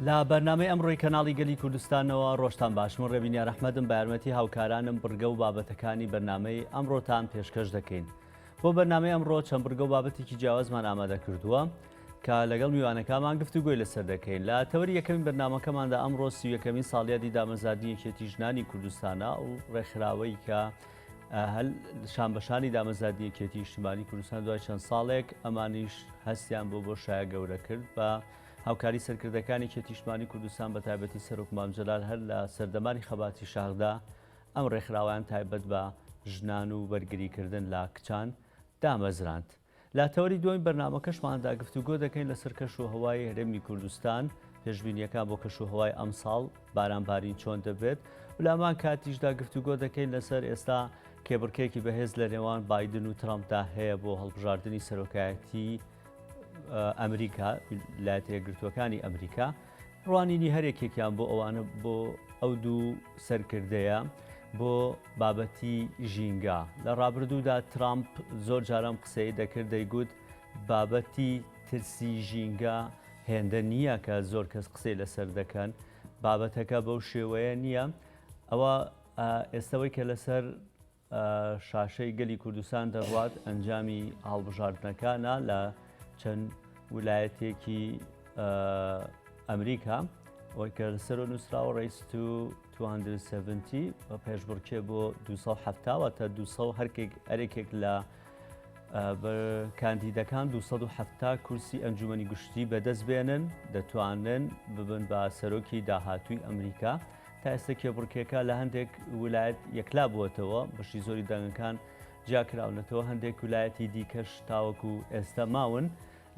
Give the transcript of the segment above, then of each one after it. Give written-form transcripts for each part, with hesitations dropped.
لە بەرنامەی ئەمڕۆی کەناڵی گەلی کوردستانەوە ڕۆژتان باش من ڕێبینیار ئەحمەدم بە یارمەتی هاوکارانم بڕگە و بابەتەکانی بەرنامەی ئەمڕۆتان پێشکەش دەکەین. بۆ بەرنامەی ئەمڕۆ چەند بڕگە و بابەتێکی جیاوازمان ئامادە کردووە کە لەگەڵ میوانەکانمان گفتوگۆی لەسەر دەکەین. لە تەوەری یەکەمی بەرنامەکەماندا ئەمڕۆ 31ەمین ساڵیادی دامەزاردنی یەکێتی ژنانی کوردستانە و ڕێکخراوەی کە هەل شانبەشانی دامەزاردنی یەکێتی نیشتیمانی کوردستان دوای چەند ساڵێک ئەمانیش هەستیان بۆ بۆشایە گەورە کرد بە هاوکاری سەرکردەکانی یەکێتی نیشتمانی کوردستان بە تایبەتی سەرۆک مام جەلال هەر لە سەردەمانی خەباتی شاخدا ئەم ڕێکخراوەیان تایبەت بە ژنان و بەرگریکردن لە کچان دامەزراند. لە تەوەری دووەمی بەرنامەکەشماندا گفتوگۆ دەکەین لەسەر کەش و هەوای هەرێمی کوردستان، پێشبینییەکان بۆ کەش و هەوای ئەمساڵ، بارانبارین چۆن دەبێت و لە هەمان کاتیشدا گفتوگۆ دەکەین لەسەر ئێستا کێبڕکێکی بەهێز لە نێوان بایدن و ترەمپدا هەیە بۆ هەڵبژاردنی سەرۆکایەتی ئەمریکا، ویلایەتە یەکگرتووەکانی ئەمریکا. ڕوانینی هەر یەکێکیان بۆ ئەوانە بۆ ئەو دوو سەرکردەیە بۆ بابەتی ژینگە. لە ڕابردوودا ترامپ زۆر جار ئەم قسەی دەکرد دەیگوت بابەتی ترسی ژینگە هێندە نییە کە زۆر کەس قسەی لەسەر دەکەن، بابەتەکە بەو شێوەیە نییە. ئەوە ئێستەوەی کە لەسەر شاشەی گەلی کوردستان دەڕوات ئەنجامی هەڵبژاردنەکانە لە چەند ولایەتێکی ئەمریکا ئەوەی کە لەسەر نووسراوە Race to 270 بە پێشبڕکێ بۆ 270 واتە 200 هەرکێک ئەرێکێک لە کاندیدەکان 270 کورسی ئەنجومەنی گشتی بەدەست بێنن دەتوانن ببن بە سەرۆکی داهاتووی ئەمریکا. تا ئێستا کێبڕکێکە لە هەندێک ولایەت یەکلا بووەتەوە، بەشی زۆری دەنگەکان جیاکراونەتەوە، هەندێک ولایەتی دیکەش تاوەکو ئێستا ماون.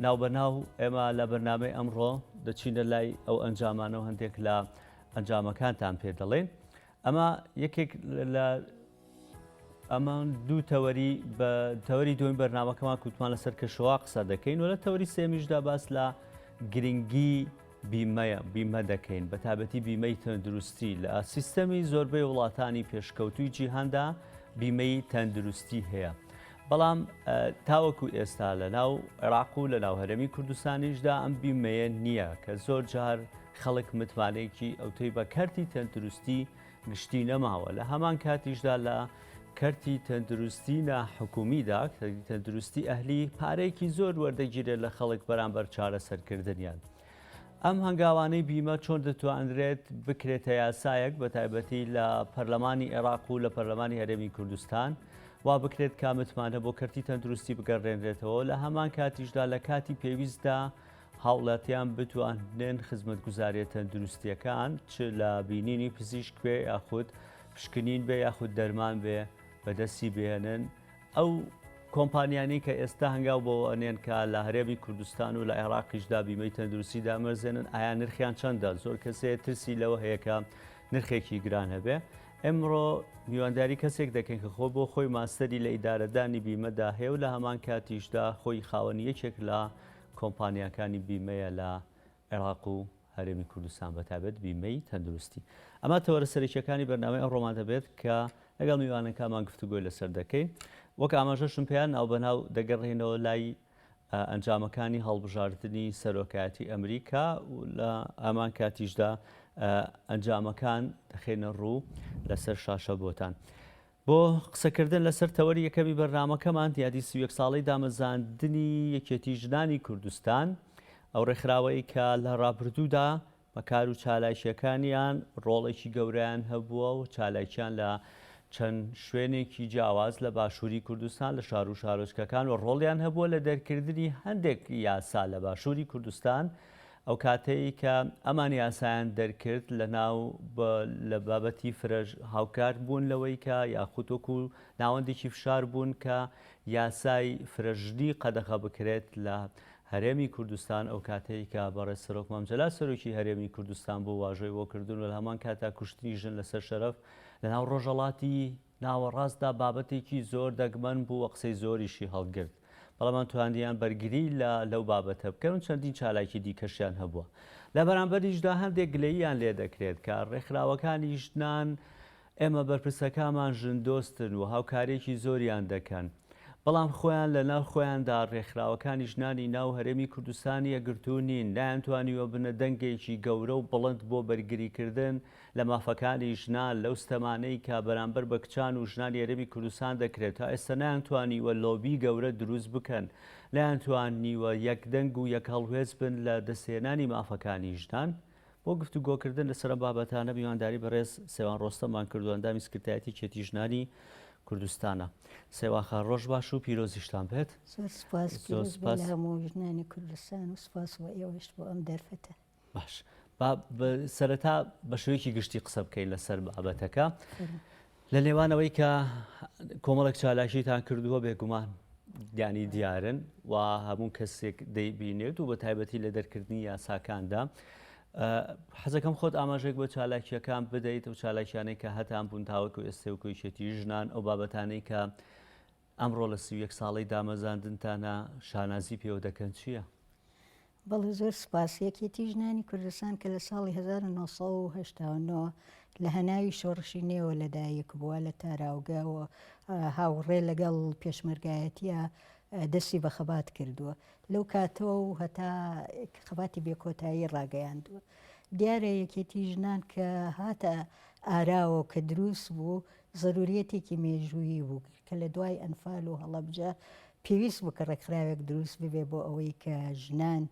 ناوبەناو ئێمە لە بەرنامەی ئەمڕۆ دەچینە لای ئەو ئەنجامانە و هەندێک لە ئەنجامەکانتان پێ دەڵێین. ئەمە یەکێک لە ئەمە دوو تەوەری بە تەوەری دووەمی بەرنامەکەمان کوتمان لەسەر کەشەوە قسە دەکەین و لە تەوەری سێمیشدا باس لە گرنگی بیمەیە بیمە دەکەین بە تابەتی بیمەی تەندروستی لە سیستەمی زۆربەی وڵاتانی پێشکەوتوی جیهاندا بیمەی تەندروستی هەیە بەڵام تاوەکو ئێستا لە ناو عێراق و لە ناو هەرێمی کوردستانیشدا ئەم بیمەیە نییە کە زۆر جار خەڵک متمانەیەکی ئەوتۆی بە کەرتی تەندروستی گشتی نەماوە، لە هەمان کاتیشدا لە کەرتی تەندروستی ناحکومیدا، کەرتی تەندروستی ئەهلی، پارەیەکی زۆر وەردەگیرێت لە خەڵک بەرامبەر چارەسەرکردنیان. ئەم هەنگاوانەی بیمە چۆن دەتوانرێت بکرێتە یاسایەک بە تایبەتی لە پەرلەمانی عێراق و لە پەرلەمانی هەرێمی کوردستان وا بکرێت کە متمانە بۆ کەرتی تەندروستی بگەڕێنرێتەوە لە هەمان کاتیشدا لە کاتی پێویستدا هاوڵاتیان بتوانن خزمەتگوزاریە تەندروستیەکان چ لە بینینی پزیشک بێ یاخود پشکنین بێ یاخود دەرمان بێ بەدەستی بهێنن ئەو کۆمپانیانی کە ئێستا هەنگاو بۆ ئەنێن کە لە هەرێمی کوردستان و لە عێراقیشدا بیمەی تەندروستی دامەرزێنن ئایا نرخیان چەندە زۆر کەسێ ترسی لەوە هەیە کە نرخێکی گران هەبێ ئەمڕۆ میوانداری کەسێک دەکەین کە خۆ بۆ خۆی ماستەری لە ئیدارەدانی بیمەدا هەیە و لە هەمان کاتیشدا خۆی خاوەنی یەکێک لە کۆمپانیاکانی بیمەیە لە عێراق و هەرێمی کوردستان بەتایبەت بیمەی تەندروستی. ئەمە تەوەرە سەرەکیەکانی بەرنامەی ئەمڕۆمان دەبێت کە لەگەڵ میوانەکانمان گفتوگۆی لەسەر دەکەین. وەک ئاماژەشم پێیان ناوبەناو دەگەڕێینەوە لای ئەنجامەکانی هەڵبژاردنی سەرۆکایەتی ئەمریکا و لە هەمان کاتیشدا ئەنجامەکان دەخەینە ڕوو لەسەر شاشە بۆتان. بۆ قسەکردن لەسەر تەوەری یەکەمی بەرنامەکەمان، یادی 31 ساڵەی دامەزاندنی یەکێتی ژنانی کوردستان، ئەو ڕێکخراوەی کە لە ڕابردوودا بە کار و چالاکییەکانیان ڕۆڵێکی گەورەیان هەبووە و چالاکیان لە چەند شوێنێکی جیاواز لە باشووری کوردستان لە شار و شارۆچکەکان و ڕۆڵیان هەبووە لە دەرکردنی هەندێک یاسا لە باشووری کوردستان ئەو کاتەی کە ئەمان یاسایان دەرکرد لە ناو لە بابەتی فرەش هاوکار بوون لەوەی کە یاخود وەکو ناوەندێکی فشار بوون کە یاسای فرەژنی قەدەغە بکرێت لە هەرێمی کوردستان ئەو کاتەی کە بەڕێز سەرۆک مام جەلال سەرۆکی هەرێمی کوردستان بوو واژۆی بۆ کردوون و لە هەمان کاتا کوشتنی ژن لەسەر شەرەف لە ناو ڕۆژەڵاتی ناوەڕاستدا بابەتێکی زۆر دەگمەن بوو و قسەی زۆریشی هەڵگرت، بەڵام توانیان بەرگری لە لەو بابەتە بکەن و چەندین چالاکی دیکەشیان هەبووە. لە بەرامبەریشدا هەندێک گلەییان لێ دەکرێت کە ڕێکخراوەکانی ژنان ئێمە بەرپرسەکامان ژندۆستن و هاوکارییەکی زۆریان دەکەن. بەڵام خۆیان لە ناو خۆیاندا ڕێکخراوەکانی ژنانی ناو هەرێمی کوردستان یەکگرتوو نین، نەیانتوانیوە بنە دەنگێکی گەورە و بڵند بۆ بەرگریکردن لە مافەکانی ژنان لەو ستەمانەی کە بەرامبەر بە کچان و ژنانی هەرێمی کوردستان دەکرێت، تا ئێستا نەیانتوانیوە لۆبی گەورە دروست بکەن، نەیانتوانیوە یەک دەنگ و یەک هەڵوێست بن لە دەستهێنانی مافەکانی ژنان. بۆ گفتوگۆکردن لەسەر ئەم بابەتانە میوانداری بەڕێز سێوان ڕۆستەممان کردو ئەندامی سکرتایەتی یەکێتی ژنانی کوردستانە. سێوان خان ڕۆژ باش و پیرۆزیشتان بێت. زۆر سپاس پیرۆز بێ لە هەموو ژنانی کوردستان و سپاس بۆ ئێوەش بۆ ئەم دەرفەتە. باش با سەرەتا بە شێوەیەکی گشتی قسە بکەین لەسەر بابەتەکە. لە نێوان ئەوەی کە کۆمەڵێک چالاکیتان کردووە بێگومان دیانی دیارن و هەموو کەسێک دەیبینێت و بە تایبەتی لە دەرکردنی یاساکاندا حەزەکەم خۆت ئاماژێک بە چالاکیەکان بدەیت و چالاکیانەی کە هەتان بوون تاوەکو ئێستێ و کۆیشێتی ژنان ئەو بابەتانەی کە ئەمڕۆ لە 31 ساڵەی دامەزاندنتانە شانازی پێوە دەکەن چییە؟ بەڵێ زۆر سوپاس. یەکێتی ژنانی کوردستان کە لە ساڵی 1989 لە هەناوی شۆڕشی نوێوە لەدایک بووە لە تاراوگە و هاوڕێ لەگەڵ پێشمەرگایەتیە دەستی بە خەبات کردووە لەو کاتەوە و هەتا خەباتی بێکۆتایی ڕاگەیاندووە. دیارە یەکێتی ژنان کە هاتە ئاراوە کە دروست بوو زەروریەتێکی مێژوویی بوو کە لە دوای ئەنفال و هەڵەبجە پێویست بوو کە ڕێکخراوێک دروست ببێ بۆ ئەوەی کە ژنان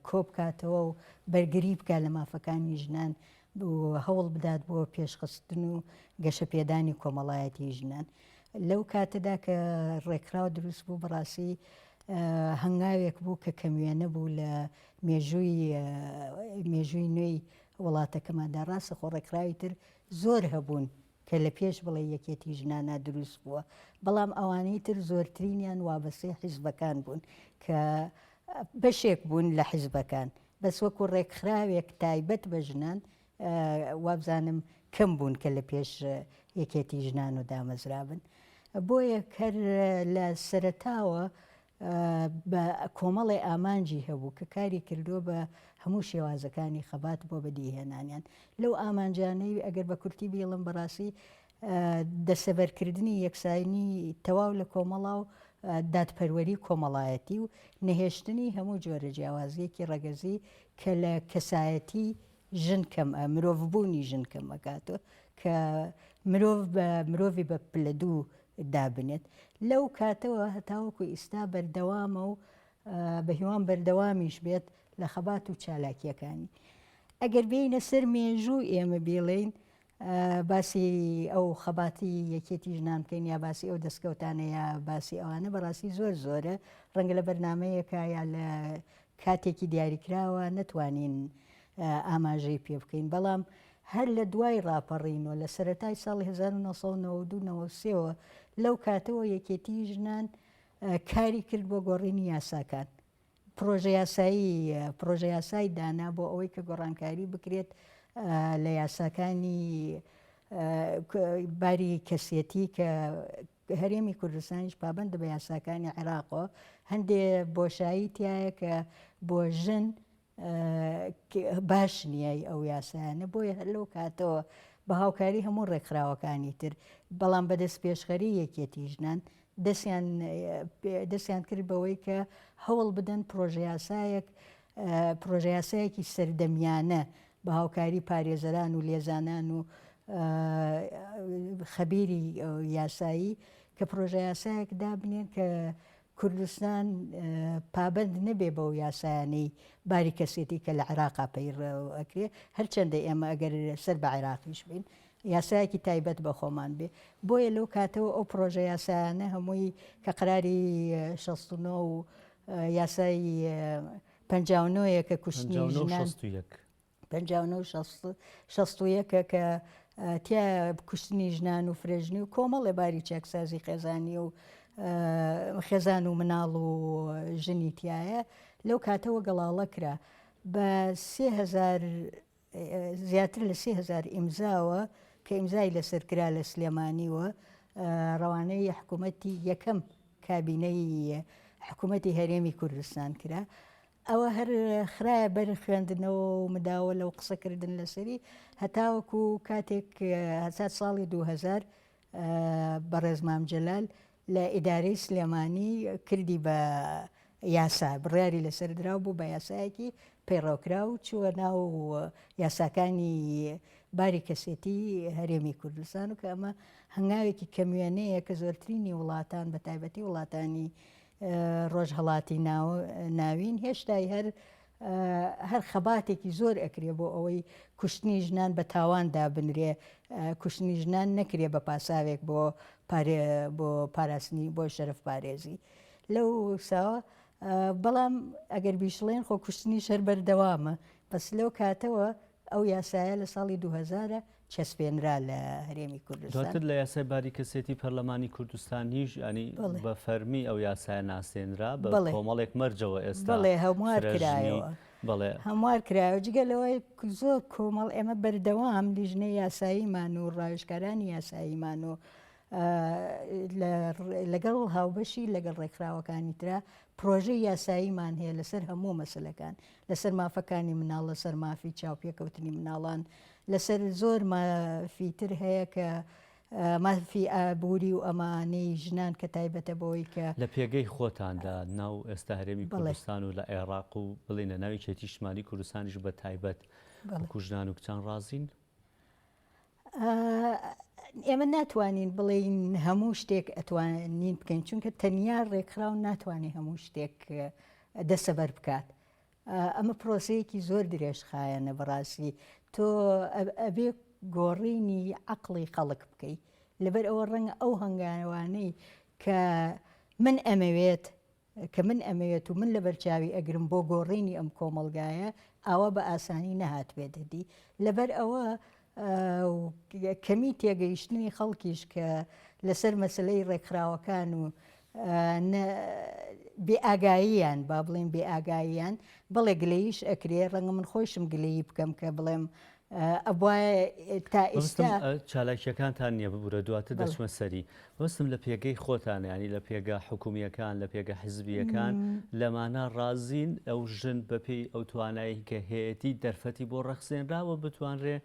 کۆبکاتەوە و بەرگری بکات لە مافەکانی ژنان و هەوڵ بدات بۆ پێشخستن و گەشەپێدانی کۆمەڵایەتی ژنان. لەو کاتەدا کە ڕێکخراو دروست بوو بەڕاستی هەنگاوێک بوو کە کەموێنە بوو لە مێژووی مێژووی نوێی وڵاتەکەماندا ڕاستە خۆ ڕێکخراوی تر زۆر هەبوون کە لە پێش بڵێی یەکێتی ژنانا دروست بووە، بەڵام ئەوانەی تر زۆرترینیان وابەستەی حیزبەکان بوون کە بەشێک بوون لە حیزبەکان، بەس وەکو ڕێکخراوێک تایبەت بە ژنان وابزانم کەم بوون کە لە پێش یەکێتی ژنان و دامەزرابن. بۆیە هەر لە سەرەتاوە بە کۆمەڵێ ئامانجی هەبوو کە کاری کردووە بە هەموو شێوازەکانی خەبات بۆ بەدیهێنانیان. لەو ئامانجانەی ئەگەر بە کورتی بیڵێم بەڕاستی دەسەبەرکردنی یەکسانی تەواو لە کۆمەڵا و دادپەروەری کۆمەڵایەتی و نەهێشتنی هەموو جۆرە جیاوازییەکی ڕەگەزی کە لە کەسایەتی ژن کەم مرۆڤبوونی ژن کەم ئەکاتەوە کە مرۆڤ بە مرۆڤی بە پلە دوو دابنێت لەو کاتەوە هەتاوەکو ئیستا بەردەوامە و بە هیوام بەردەوامیش بێت لە خەبات و چالاکیەکانی ئەگەر بێینە سەر مێژوو ئێمە بیڵێین باسی ئەو خەباتی یەکێتی ژنان بکەین یا باسی ئەو دەستکەوتانە یا باسی ئەوانە بەڕاستی زۆر زۆرە ڕەنگە لە بەرنمەیەکە یا لە کاتێکی دیاریکراوە نەتوانین ئاماژەی پێ بکەین بەڵام هەر لە دوای ڕاپەڕینەوە لە سەرەتای ساڵی 1992 93ەوە لەو کاتەوە یەکێتی ژنان کاری کرد بۆ گۆڕینی یاساکان پرۆژە یاسایی پرۆژە یاسای دانا بۆ ئەوەی کە گۆڕانکاری بکرێت لە یاساکانی باری کەسیەتی کە هەرێمی کوردستانیش پابەندە بە یاساکانی عێراقەوە هەندێ بۆشایی تایە کە بۆ ژن باش نییە ئەو یاسایانە بۆیە هەر لەو کاتەوە بە هاوکاری هەموو ڕێکخراوەکانی تر بەڵام بەدەست پێشخەری یەکێتی ژنان دەستیان دەستیان کرد بەوەی کە هەوڵ بدەن پرۆژەیاسایەک پرۆژەیاسایەکی سەردەمیانە بە هاوکاری پارێزەران و لێزانان و خەبیری یاسایی کە پرۆژەیاسایەک دابنێن کە کوردستان پابەند نەبێ بەو یاسایانەی باری کەسێتی کە لە عێراقا پەیڕەو ئەکرێ هەرچەندە ئێمە ئەگەر سەر بە عێراقیش بین یاسایەکی تایبەت بە خۆمان بێ بۆیە لەو کاتەوە ئەو پرۆژە یاسایانە هەمووی کە قراری 69 و یاسای 59 کە کوشتنی ژنان 59 و 61 کە تیا کوشتنی ژنان و فرەژنی و کۆمەڵێ باری چاکسازی خێزانی و خێزان و مناڵ و ژنی تایە لەو کاتەوە گەڵاڵە کرا بە سهزار زیاتر لە 3000 ئیمزاوە کە ئیمزای لەسەر کرا لە سلێمانیوە ڕەوانەی حکوومەتی یەکەم کابینەی حکوومەتی هەرێمی کوردستان کرا ئەوە هەر خرایە بەر خوێندنەوە و مداوەلە و قسەکردن لەسەری هەتاوەکو کاتێک هەتا ساڵی 2000 بەڕێز مام جەلال لە ئیدارەی سلێمانی کردی بە یاسا، بڕیاری لەسەر درا و بوو بە یاسایەکی پەیڕەوکراو و چووە ناو یاساکانی باری کەسێتی هەرێمی کوردستان و کە ئەمە هەنگاوێکی کەموێنەیە کە زۆرترینی وڵاتان بە تایبەتی وڵاتانی ڕۆژهەڵاتی ناوین هێشتای هەر هەر خەباتێکی زۆر ئەکرێ بۆ ئەوەی کوشتنی ژنان بە تاوان دابنرێ کوشتنی ژنان نەکرێ بە پاساوێک بۆ بۆ پاراستنی بۆ شەرف پارێزی لەو ساوە بەڵام ئەگەر بیشڵێن خۆ کوشتنیش هەر بەردەوامە بەس لەو کاتەوە ئەو یاسایە لە ساڵی 2000 چەسپێنرا لە هەرێمی کوردستان. دواتر لە یاسای باری کەسێتی پەرلەمانی کوردستانیش ینی بە فەرمی ئەو یاسایە ناسێنرا بە کۆمەڵێک مەرجەوە ئێستا بەڵێ هەموار کرایەوە. بەڵێ هەموار کرایەوە جگە لەوەی زۆر کۆمەڵ ئێمە بەردەوام لیژنەی یاساییمان و ڕاوێژکارانی یاساییمان و لەگەڵ هاوبەشی لەگەڵ ڕێکخراوەکانی ترا پرۆژەی یاساییمان هەیە لەسەر هەموو مەسلەکان لەسەر مافەکانی مناڵ لەسەر مافی چاوپێکەوتنی مناڵان لەسەر زۆر مافی تر هەیە کە مافی ئابووری و ئەمانەی ژنان کە تایبەتە بەوەی کە لە پێگەی خۆتاندا ناو ئێستا هەرێمی کوردستان و لە عێراق و بڵێین لە ناو یەکێتی نیشتمانی کوردستانیش بە تایبەت وەکو ژنان و کچان ڕازین؟ ئێمە ناتوانین بڵێین هەموو شتێک ئەتوانین بکەین چونکە تەنیا ڕێکخراو ناتوانێت هەموو شتێک دەسەبەر بکات ئەمە پرۆسەیەکی زۆر درێژخایەنە بەڕاستی تۆ ئەبێ گۆڕینی عەقڵی خەڵک بکەی لەبەر ئەوە ڕەنگە ئەو هەنگاوانەی کە من ئەمەوێت کە من ئەمەوێت و من لەبەر چاوی ئەگرم بۆ گۆڕینی ئەم کۆمەڵگایە ئاوا بە ئاسانی نەهاتبێتە دی لەبەر ئەوە کەمی تێگەیشتنی خەڵکیش کە لەسەر مەسلەی ڕێکخراوەکان و بێ ئاگاییان با بڵێن بێ ئاگاییان بەڵێ گلەییش ئەکرێ ڕەنگە من خۆیشم گلەیی بکەم کە بڵێم ئەبوایە تا ئێستا چالاکیەکانتان نییە ببورە دواتر دەچمە سەری مەبەستم لە پێگەی خۆتان یانی لە پێگە حکومییەکان لە پێگە حزبییەکان لەمانە ڕازین ئەو ژن بەپێی ئەو توانایی کە هەیەتی دەرفەتی بۆ ڕەخسێنراوە بتوانرێ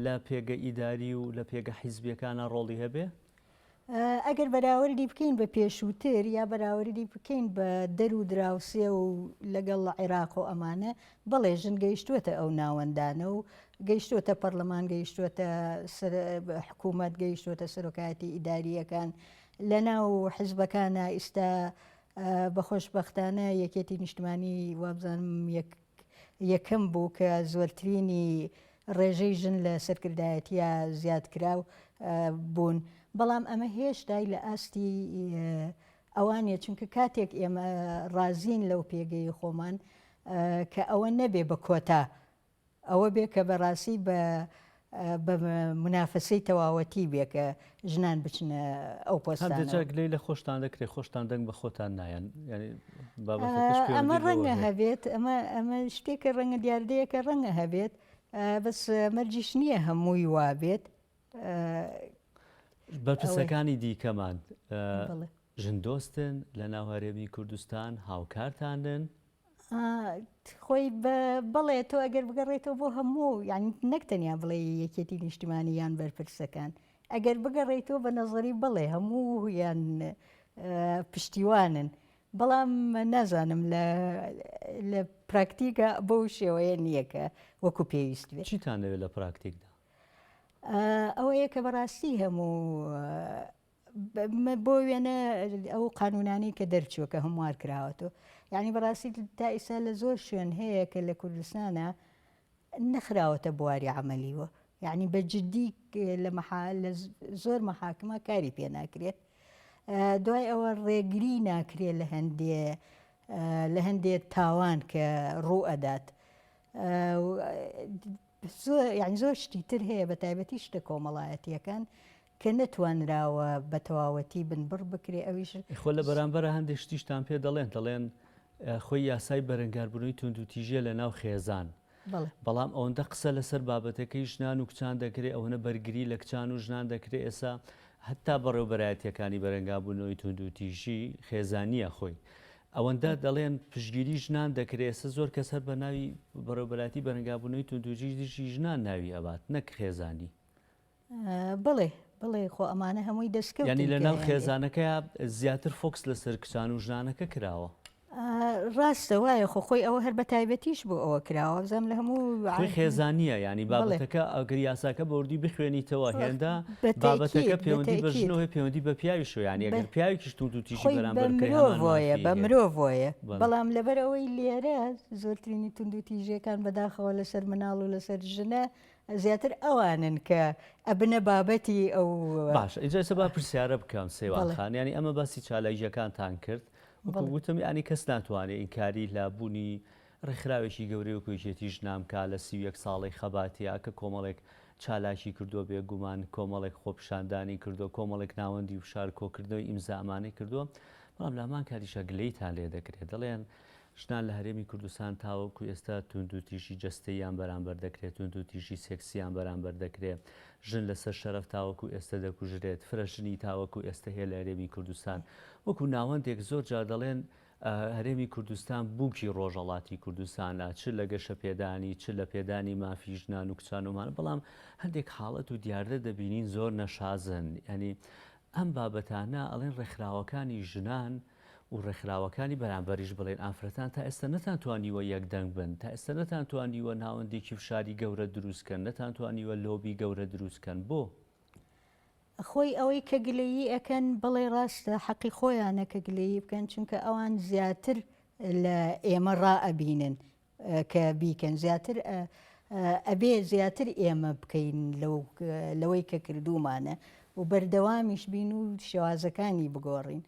لە پێگە ئیداری و لە پێگە حیزبییەکانا ڕۆڵی هەبێ؟ ئەگەر بەراوردی بکەین بە پێشووتر یا بەراوردی بکەین بە دەر و دراوسێ و لەگەڵ عێراق و ئەمانە بەڵێ ژن گەیشتووەتە ئەو ناوەندانە و گەیشتووەتە پەرلەمان، گەیشتووەتە حکوومەت، گەیشتووەتە سەرۆکایەتی ئیدارییەکان، لەناو حزبەکانا ئیستا بە خۆشبەختانە یەکێتی نیشتمانی وابزانم یەکەم بوو کە زۆرترینی ڕێژەی ژن لە سەرکردایەتیە زیاد کرا بوون، بەڵام ئەمە هێشتای لە ئاستی ئەوانە چونکە کاتێک ئێمە ڕازین لەو پێگەی خۆمان کە ئەوە نەبێ بە کۆتا ئەوە بێ کە بەڕاستی بە بە منافەسەی تەواوەتی بێ کە ژنان بچنە ئەو پۆستانەوە. هەندێک جار گلەی لە خۆشتان دەکرێ خۆشتان دەنگ بە خۆتان نایەن یانی بابەتەکەش پەیوەندی ئەمە بەوە ڕەنگە هەیە. هەبێت ئەمە ئەمە شتێکە ڕەنگە دیاردەیەکە ڕەنگە هەبێت بەس مەرجیش نییە هەمووی وا بێت. بەرپرسەکانی دیکەمان ژندۆستن لە ناو هەرێمی کوردستان هاوکارتانن؟ خۆی بەڵێ تۆ ئەگەر بگەڕێتەوە بۆ هەموو یعنی نەک تەنیا بڵێ یەکێتی نیشتیمانی یان بەرپرسەکان ئەگەر بگەڕێیتەوە بە نەزەری بەڵێ هەموو یان پشتیوانن بەڵام نازانم لە پراکتیکە بەو شێوەیە نییە کە وەکو پێویست بێت. چیتان دەوێت لە پراکتیکدا؟ ئەوەیە کە بەڕاستی هەموو بۆ وێنە ئەو قانونانەی کە دەرچووە کە هەموار کراوەتەوە یعنی بەڕاستی تا ئیسا لە زۆر شوێن هەیە کە لە کوردستانە نەخراوەتە بواری عملیوە یعنی بە جدی لە لە زۆر مەحاکمە کاری پێ ناکرێت دوای ئەوە ڕێگری ناکرێت لە هەندێ لە هەندێ تاوان کە ڕوو ئەدات زۆر یانی زۆر شتی تر هەیە بە تایبەتی شتە کۆمەڵایەتییەکان کە نەتوانراوە بە تەواوەتی بنبڕ بکرێ ئەویش خۆ لە بەرامبەرا هەندێک شتیشتان پێ دەڵێن دەڵێن خۆی یاسای بەرەنگاربوونەوەی توندوتیژیە لە ناو خێزان بەڵام ئەوەندە قسە لەسەر بابەتەکەی ژنان و کچان دەکرێ ئەوەنە بەرگری لە کچان و ژنان دەکرێ ئێسا هەتا بەڕێوبەرایەتیەکانی بەرەنگابوونەوەی توندوتیژی خێزانیە خۆی ئەوەندە دەڵێن پشتگیری ژنان دەکرێت، ئێستا زۆر کەس هەر بە ناوی بەڕێوەبەرایەتی بەرەنگابوونەوەی توندوتیژی دژی ژنان ناوی ئەبات نەک خێزانی. بەڵێ. بڵێ خۆ ئەمانە هەمووی دەستکەوتن یانی لە کە ناو هەیان. خێزانەکەیا زیاتر فۆکس لەسەر کچان و ژنانەکە کراوە. ڕاستە وایە خۆ خۆی ئەوە هەر بە تایبەتیش بۆ ئەوە کراوە بزانم لە هەموو خۆی خێزانییە یانی بابەتەکە ئەگەر یاساکە بە وردی بخوێنیتەوە هێندە بابەتەکە پەیوەندی بە ژنەوە هەیە پەیوەندی بە پیاویشەوە یانی ئەگەر پیاوێکیش توندوتیژی بەرامبەر بکرێ هەمان مافی هەیە. بە مرۆڤۆیە بەڵام لەبەر ئەوەی لێرە زۆرترینی توندوتیژیەکان بەداخەوە لەسەر مناڵ و لەسەر ژنە زیاتر ئەوانن کە ئەبنە بابەتی ئەو. باشە ئینجا ئێستا با پرسیارە بکەم سەیوان خان یانی ئەمە باسی چالاکیەکانتان کرد وەکو وتم یانی کەس ناتوانێ ئینکاری لە بوونی ڕێکخراوێکی گەورەی وەکو یەکێتی ژنان بکا لە 31 ساڵەی خەباتیا کە کۆمەڵێک چالاکی کردووە بێگومان کۆمەڵێک خۆپیشاندانی کردووە کۆمەڵێک ناوەندی فشار کۆکردنەوەی ئیمزا ئەمانەی کردووە بەڵام لە هەمان کاتیشا گلەیتان لێ دەکرێت دەڵێن ژنان لە هەرێمی کوردستان تاوەکو ئێستا توندوتیژی جەستەییان بەرامبەر دەکرێت، توندوتیژی سێکسییان بەرامبەر دەکرێت، ژن لەسەر شەرەف تاوەکو ئێستا دەکوژرێت، فرە ژنی تاوەکو ئێستا هەیە لە هەرێمی کوردستان. وەکو ناوەندێک زۆر جار دەڵێن هەرێمی کوردستان بووکی ڕۆژهەڵاتی کوردستانە، چ لە گەشەپێدانی، چ لە پێدانی مافی ژنان و کچان و ئەمانە، بەڵام هەندێک حاڵەت و دیاردە دەبینین زۆر نەشازن. یانی ئەم بابەتانە ئەڵێن ڕێکخراوەکانی ژنان و ڕێکخراوەکانی بەرامبەریش بڵێن ئافرەتان تا ئێستا نەتانتوانیوە یەک دەنگ بن، تا ئێستا نەتانتوانیوە ناوەندێکی فشاری گەورە دروست کەن، نەتانتوانیوە لۆبی گەورە دروست کەن، بۆ؟ خۆی ئەوەی کە گلەیی ئەکەن بەڵێ ڕاستە حەقی خۆیانە کە گلەیی بکەن چونکە ئەوان زیاتر لە ئێمە ڕائەبینن کە بیکەن زیاتر ئەبێ زیاتر ئێمە بکەین لەوەی کە کردومانە و بەردەوامیش بین و شێوازەکانی بگۆڕین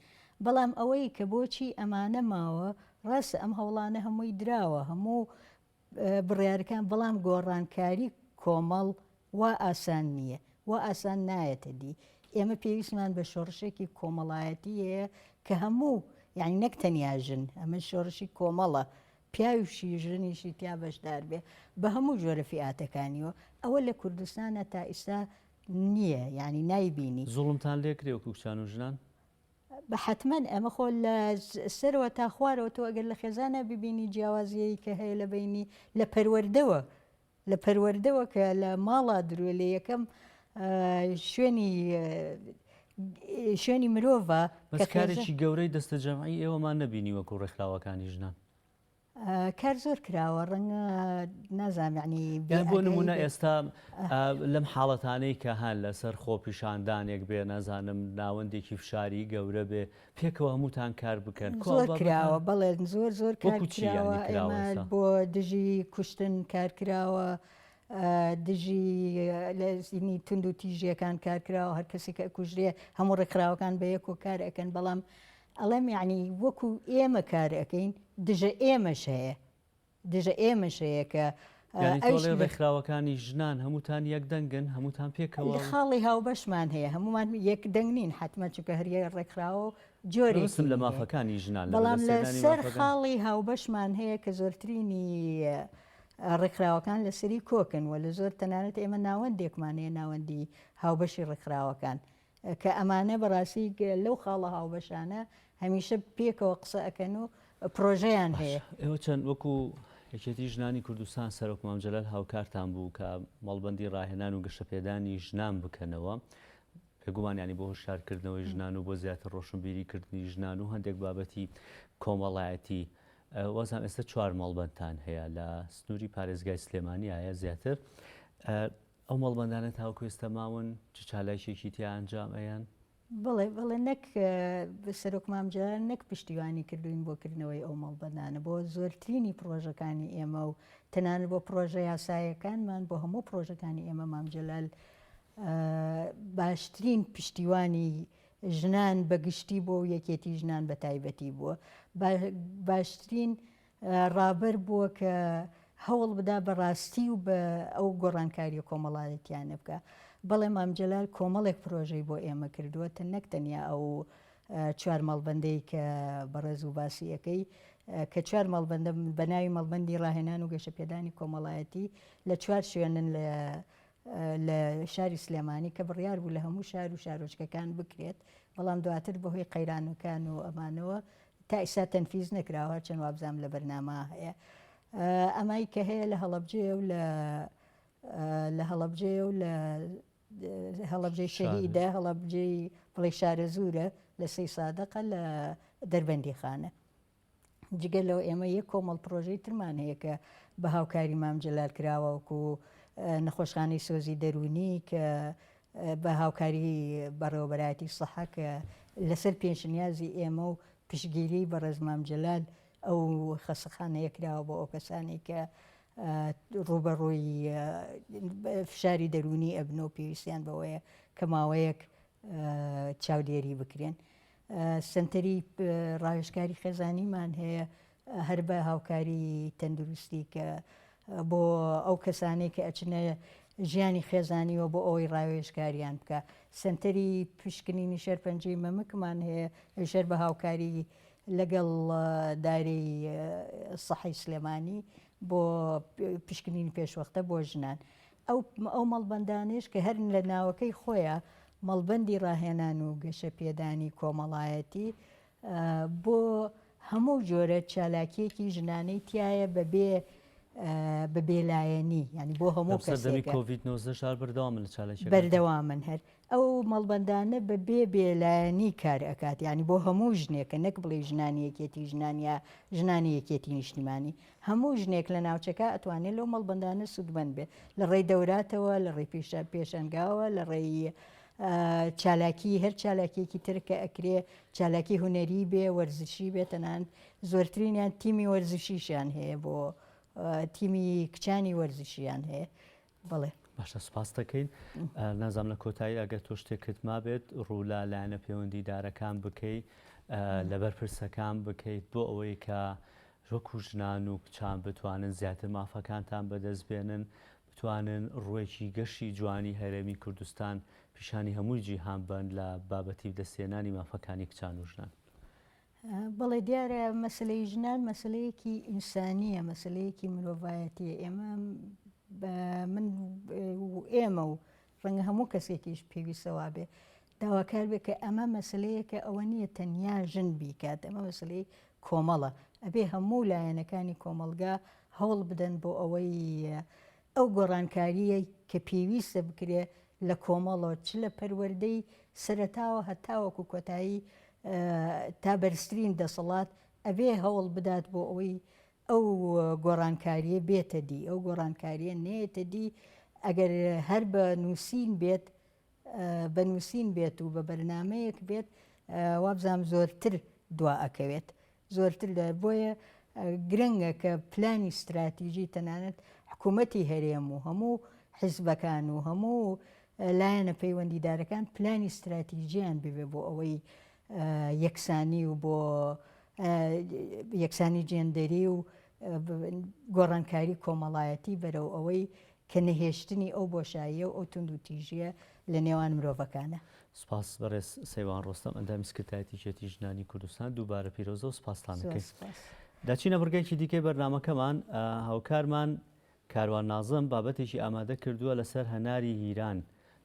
بەڵام ئەوەی کە بۆچی ئەمانە ماوە ڕاستە ئەم هەوڵانە هەمووی دراوە هەموو بڕیارەکان بەڵام گۆڕانکاری کۆمەڵ وا ئاسان نییە وا ئاسان نایەتە دی ئێمە پێویستمان بە شۆڕشێکی کۆمەڵایەتی هەیە کە هەموو یعنی نەک تەنیا ژن ئەمە شۆڕشی کۆمەڵە پیاویشی ژنیشی تیا بەشدار بێ بە هەموو جۆرە فیئاتەکانیەوە ئەوە لە کوردستانە تا ئیستا نییە یعنی نایبینی. زوڵمتان لێکرێ وەکو کچان و ژنان؟ بە حەتمەن ئەمە خۆ لە سەرەوە تا خوارەوە تۆ ئەگەر لە خێزانە ببینی جیاوازیی کە هەیە لە بینی لە پەروەردەوە لە پەروەردەوە کە لە ماڵا دروێ لە یەکەم شوێنی شوێنی مرۆڤە. بەس کارێکی گەورەی دەستەجەمعی ئێوەمان نەبینی وەکو ڕێکخراوەکانی ژنان. کار زۆر کراوە ڕەنگە نازانم یعنی یان بۆ نمونە ئێستا لەم حاڵەتانەی کە هەن لەسەر خۆپیشاندانێک بێ نازانم ناوەندێکی فشاری گەورە بێ پێکەوە هەمووتان کار بکەن زۆر کراوە بەڵێ زۆر زۆر کار کراوە ئێمە بۆ دژی کوشتن کار کراوە دژی لەزینی تونند و تیژیەکان کار کراوە هەر کەسێک ئەکوژرێ هەموو ڕێکخراوەکان بە یەک و کار ئەەکەن بەڵام ئەڵێم یعنی وەکو ئێمە کار ئەەکەین دژە ئێمەش هەیە دژە ئێمەش هەیە کە یانی تۆ ئەڵێی ڕێکخراوەکانی ژنان هەمووتان یەک دەنگن هەمووتان پێکەوە خاڵی هاوبەشمان هەیە هەمومان یەک دەنگ نین حتمما چونکە هەر یەک ڕێکخراوە و جۆرێکم لە مافەکانی ژنان بەڵام لەسەر خاڵی هاوبەشمان هەیە کە زۆرترینی ڕێکخراوەکان لەسەری کۆکن و لە زۆر تەنانەت ئێمە ناوەندێکمان هەیە ناوەندی هاوبەشی ڕێکخراوەکان کە ئەمانە بەڕاستی لەو خاڵە هاوبەشانە هەمیشە پێکەوە قسە ئەکەن و پرۆژەیان هەیە. ئێوە چەند وەکو یەکێتی ژنانی کوردستان سەرۆک مام جەلال هاوکارتان بوو کە مەڵبەندی ڕاهێنان و گەشەپێدانی ژنان بکەنەوە بێگومان ینی بۆ هۆشیارکردنەوەی ژنان و بۆ زیاتر ڕۆشنبیری کردنی ژنان و هەندێک بابەتی کۆمەڵایەتی وازام ئێستا چوار مەڵبەندتان هەیە لە سنووری پارێزگای سلێمانی ئایا زیاتر ئەو مەڵبەندانە تاوەکو ئێستا ماون؟ چ چالاکیەکی تیا ئەنجام ئەیەن؟ بەڵێ بەڵێ نەک سەرۆک مام جەلال نەک پشتیوانی کردوین بۆ کردنەوەی ئەو مەڵبەندانە بۆ زۆرترینی پڕۆژەکانی ئێمە و تەنانەت بۆ پڕۆژە یاسایەکانمان بۆ هەموو پڕۆژەکانی ئێمە مام جەلال باشترین پشتیوانی ژنان بە گشتی بۆ و یەکێتی ژنان بە تایبەتی بووە باشترین ڕابەر بووە کە هەوڵ بدا بە ڕاستی و بە ئەو گۆڕانکاریە کۆمەڵایەتیانە بکا. بەڵێ مام جەلال کۆمەڵێک پرۆژەی بۆ ئێمە کردووە تە نەک تەنیا ئەو چوار مەڵبەندەی کە بەڕێز و باسی ئەکەی کە چوار مەڵبەندە بە ناوی مەڵبەندی ڕاهێنان و گەشەپێدانی کۆمەڵایەتی لە چوار شوێنن لە لە شاری سلێمانی کە بڕیار بوو لە هەموو شار و شارۆچکەکان بکرێت بەڵام دواتر بەهۆی قەیرانەکان و ئەمانەوە تا ئیستا تەنفیز نەکراوە هەرچەند وابزانم لە بەرنامە هەیە ئەمای کە هەیە لە هەڵەبجەیە و لە لە هەڵەبجەیە و لە هەڵەبجەی شەهیدە، هەڵەبجەی بڵێ شارەزوورە، لە سەی سادقە، لە دەربەندیخانە. جگە لەوە ئێمە یەک کۆمەڵ پرۆژەی ترمان هەیە کە بە هاوکاری مام جەلال کراوە وەکو نەخۆشخانەی سۆزی دەروونی کە بە هاوکاری بەڕێوەبەرایەتی سەحە کە لەسەر پێشنیازی ئێمە و پشتگیری بەڕێز مام جەلال ئەو خەسەخانەیە کراوە بۆ ئەو کەسانەی کە ڕووبەڕووی فشاری دەروونی ئەبن و پێویستیان بەوەیە کە ماوەیەک چاودێری بکرێن. سەنتەری ڕاوێژکاری خێزانیمان هەیە هەر بە هاوکاری تەندروستی کە بۆ ئەو کەسانەی کە ئەچنە ژیانی خێزانیوە بۆ ئەوەی ڕاوێژکاریان بکە. سەنتەری پشکنینی شێرپەنجەی مەمکمان هەیە ئەویش هەر بە هاوکاری لەگەڵ دایرەی سەحەی سلێمانی بۆ پشکنینی پێشوەختە بۆ ژنان. ئەو ئەو مەڵبەندانەیش کە هەر لە ناوەکەی خۆیا مەڵبەندی ڕاهێنان و گەشەپێدانی کۆمەڵایەتی بۆ هەموو جۆرە چالاکیەکی ژنانەی تایە بەبێ بە بێلایەنی یعنی بۆ هەموو سەردەمی کۆڤید 19 شار بەردەوامن لە چالاکی بەردەوامن هەر ئەو مەڵبەندانە بە بێ بێلایەنی کار ئەکات یعنی بۆ هەموو ژنێکە نەک بڵێ ژنانی یەکێتی ژنان یا ژنانی یەکێتی نیشتیمانی هەموو ژنێک لە ناوچەکە ئەتوانێت لەو مەڵبەندانە سوودمەند بێت لە ڕێی دەوراتەوە لە ڕێی پێشەنگاوە لە ڕێی چالاکی هەر چالاکیەکی تر کە ئەکرێ چالاکی هونەری بێ وەرزشی بێ تەنانەت زۆرترینیان تیمی وەرزشیشیان هەیە بۆ تیمی کچانی وەرزشیان هەیە بەڵێ. باشە سوپاست دەکەین. نازانم لە کۆتایی ئەگەر تۆ شتێکت مابێت ڕوو لە لایەنە پەیوەندیدارەکان بکەی لە بەرپرسەکان بکەیت بۆ ئەوەی کە وەکو ژنان و کچان بتوانن زیاتر مافەکانتان بەدەست بێنن بتوانن ڕووێکی گەشی جوانی هەرێمی کوردستان پیشانی هەمووی جیهان بەن لە بابەتی دەستهێنانی مافەکانی کچان و ژنان. بەڵێ دیارە مەسلەی ژنان مەسلەیەکی ئینسانیە مەسلەیەکی مرۆڤایەتیە ئێمە من و ئێمە و ڕەنگە هەموو کەسێکیش پێویستە وابێ داواکار بێ کە ئەمە مەسلەیەکە ئەوە نییە تەنیا ژن بیکات ئەمە مەسلەی کۆمەڵە ئەبێ هەموو لایەنەکانی کۆمەڵگا هەوڵ بدەن بۆ ئەوەی ئەو گۆڕانکارییەی کە پێویستە بکرێ لە کۆمەڵەوە چ لە پەروەردەی سەرەتاوە هەتاوەکو کۆتایی تا بەرزترین دەسەڵات ئەبێ هەوڵ بدات بۆ ئەوەی ئەو گۆڕانکارییە بێتە دی، ئەو گۆڕانکارییە نەیەتە دی ئەگەر هەر بە نووسین بێت بە نووسین بێت و بە بەرنامەیەک بێت وابزانم زۆرتر دوا ئەکەوێت زۆرتر لە بۆیە گرنگە کە پلانی ستراتیژی تەنانەت حکوومەتی هەرێم و هەموو حیزبەکان و هەموو لایەنە پەیوەندیدارەکان پلانی ستراتیژیان ببێ بۆ ئەوەی یەکسانی و بۆ یەکسانی جێندەری و گۆڕانکاری کۆمەڵایەتی بەرەو ئەوەی کە نەهێشتنی ئەو بۆشاییە و ئەو توندوتیژییە لە نێوان مرۆڤەکانە. سپاس بەڕێز سەیوان ڕۆستەم ئەندامی سکرتایەتی یەکێتی ژنانی کوردستان دووبارە پیرۆزە و سپاستان زۆر ئەکەین. سپاس. دەچینە بڕگەیەکی دیکەی بەرنامەکەمان هاوکارمان کاروان نازم بابەتێکی ئامادە کردووە لەسەر هەناری هیران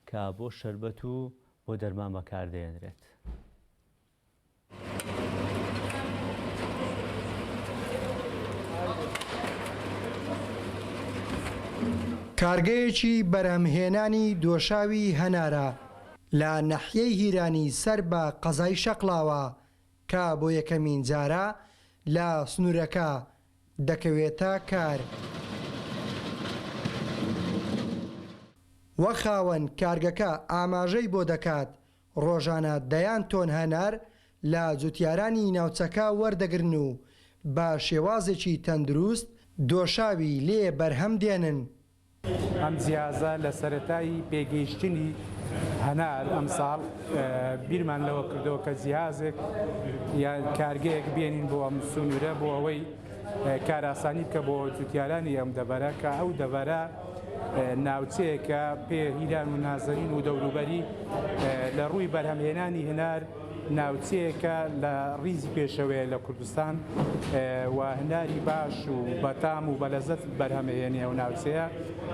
کە بۆ شەربەت و بۆ دەرمان بەکاردێنرێت. کارگەیەکی بەرهەمهێنانی دۆشاوی هەنارە لە ناحیەی هیرانی سەر بە قەزای شەقڵاوە کە بۆ یەکەمین جارە لە سنوورەکە دەکەوێتە کار. وەک خاوەن کارگەکە ئاماژەی بۆ دەکات، ڕۆژانە دەیان تۆن هەنار لە جوتیارانی ناوچەکە وەردەگرن و بە شێوازێکی تەندروست دۆشاوی لێ بەرهەم دێنن. ئەم جیازە لە سەرەتای پێگەیشتنی هەنار ئەمساڵ بیرمان لەوە کردەوە کە جیهازێک یان کارگەیەک بێنین بۆ ئەم سنوورە بۆ ئەوەی کارئاسانی بکە بۆ جوتیارانی ئەم دەڤەرە کە ئەو دەڤەرە ناوچەیەکە پێ هیران و نازەنین و دەوروبەری لە ڕووی بەرهەمهێنانی هەنار ناوچەیەکە لە ڕیزی پێشەوەیە لە کوردستان و هەناری باش و بەتام و بەلەزەت بەرهەمهێنێ ئەو ناوچەیە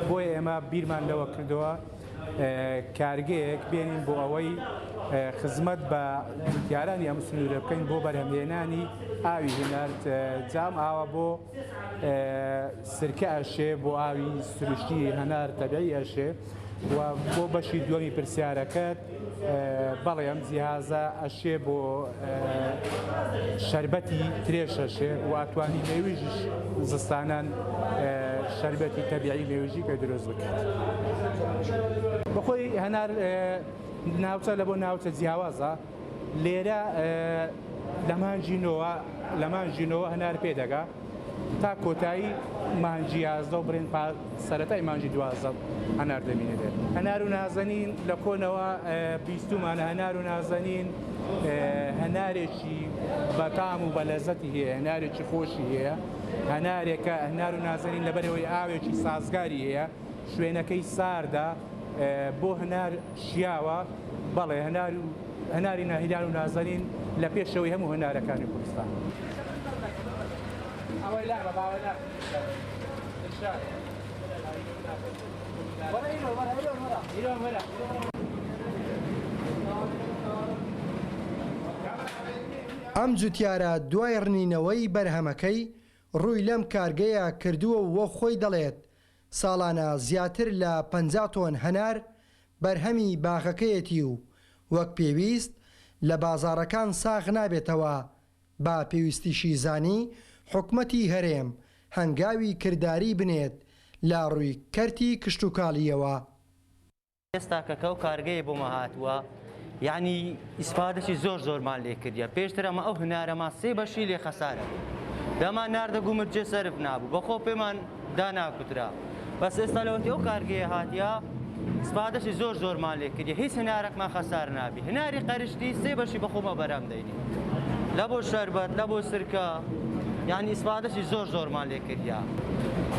بۆیە ئێمە بیرمان لەوە کردەوە کارگەیەک بێنین بۆ ئەوەی خزمەت بە جوتیارانی ئەم سنوورە بکەین بۆ بەرهەمهێنانی ئاوی هەنار جام ئاوە بۆ سرکە ئەشێ بۆ ئاوی سروشتی هەنار تەبیعی ئەشێ. و بۆ بەشی دووەمی پرسیارەکەت بەڵێ ئەم جیهازە ئەشێ بۆ شەربەتی ترێش ئەشێ و ئەتوانی مێویژیش زستانان شەربەتی تەبیعی مێویژی پێ دروست بکات. بەخۆی هەنار ناوچە لە بۆ ناوچە جیاوازە لێرە لە مانگی نۆوە لە مانگی نۆوە هەنار پێ دەگا تا کۆتایی مانگی 11 و بڵێن سەرەتای مانگی 12 هەنار دەمینێت. هەنار و نازەنین لە کۆنەوە بیستومانە هەنار و نازەنین هەنارێکی بەتام و بەلەزەتی هەیە، هەنارێکی خۆشی هەیە، هەنارێکە هەنار و نازەنین لەبەرەوەی ئاوێکی سازگاری هەیە، شوێنەکەی ساردە بۆ هەنار شیاوە، بەڵێ هەنار و هەناری ناهیدان و نازەنین لە پێشەوەی هەموو هەنارەکانی کوردستان. ئەم جوتیارە دوای ڕنینەوەی بەرهەمەکەی ڕووی لەم کارگەیە کردووە و وەک خۆی دەڵێت ساڵانە زیاتر لە 50 تۆن هەنار بەرهەمی باخەکەیەتی و وەک پێویست لە بازاڕەکان ساغ نابێتەوە، بە پێویستیشی زانی حکومەتی هەرێم هەنگاوی کرداری بنێت لە ڕووی کەرتی کشتوکاڵییەوە. ئێستا کە کەو کارگەیە بۆمە هاتووە یعنی ئیسفادەشی زۆر زۆرمان لێ کردیە پێشتر ئەمە ئەو هەنارەمان سێ بەشی لێ خەسارە بوو دەمان ناردە گومرجێ سەرف نابوو بەخۆ پێمان داناکوترا بەس ئێستا لەوەتی ئەو کارگەیە هاتیە ئیسفادەشی زۆر زۆرمان لێ کردیە هیچ هەنارەکمان خەسار نابی هەناری قەرشتی سێ بەشی بەخۆمە بەرام دەینی لە بۆ شەربەت لە بۆ سرکە یعنی ئیسفادەشی زۆر زۆرمان لێ کردیە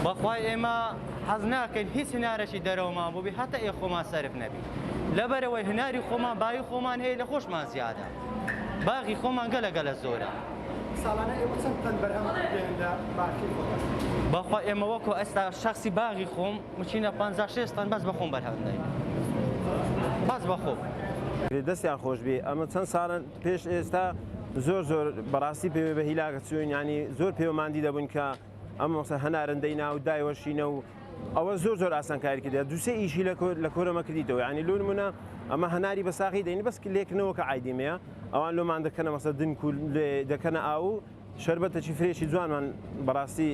بەخوای ئێمە حەز ناکەین هیچ هەنارەکی دەرەوەمان بووبی هەتا ئێ خۆمان سەرف نەبی لەبەرەوەی هەناری خۆمان باوی خۆمان هەیە لە خۆشمان زیادە باغی خۆمان گەلە گەلە زۆرە. ساڵانە ئێوە چەند تەن بەرهەم دێنن لە باخی خۆتان؟ بەخوا ئێمە وەکو ئێستا شەخسی باغی خۆم مچینە 50 60 تەن بەس بەخۆم بەرهەم دەین بەس بەخۆم. دەستیان خۆشبێ ئەمە چەند ساڵە پێش ئێستا زۆر زۆر بەڕاستی پێوە بە هیلاکە چوین ینی زۆر پێوەماندی دەبوون کە ئەم مۆسە هەنارندەی ناو دایوەشینە و ئەوە زۆر زۆر ئاسانکاری کردە دوسێ ئیشی لە کۆرەمە کردیتەوە ینی لۆ نمونە ئەمە هەناری بە ساغی دەین بەس لێکنەوە کە ئایدیمەیە ئەوان لۆمان دەکەنە مەسە دنک و دەکەنە ئاو و شربەتەکی فرێشی جوانمان بەڕاستی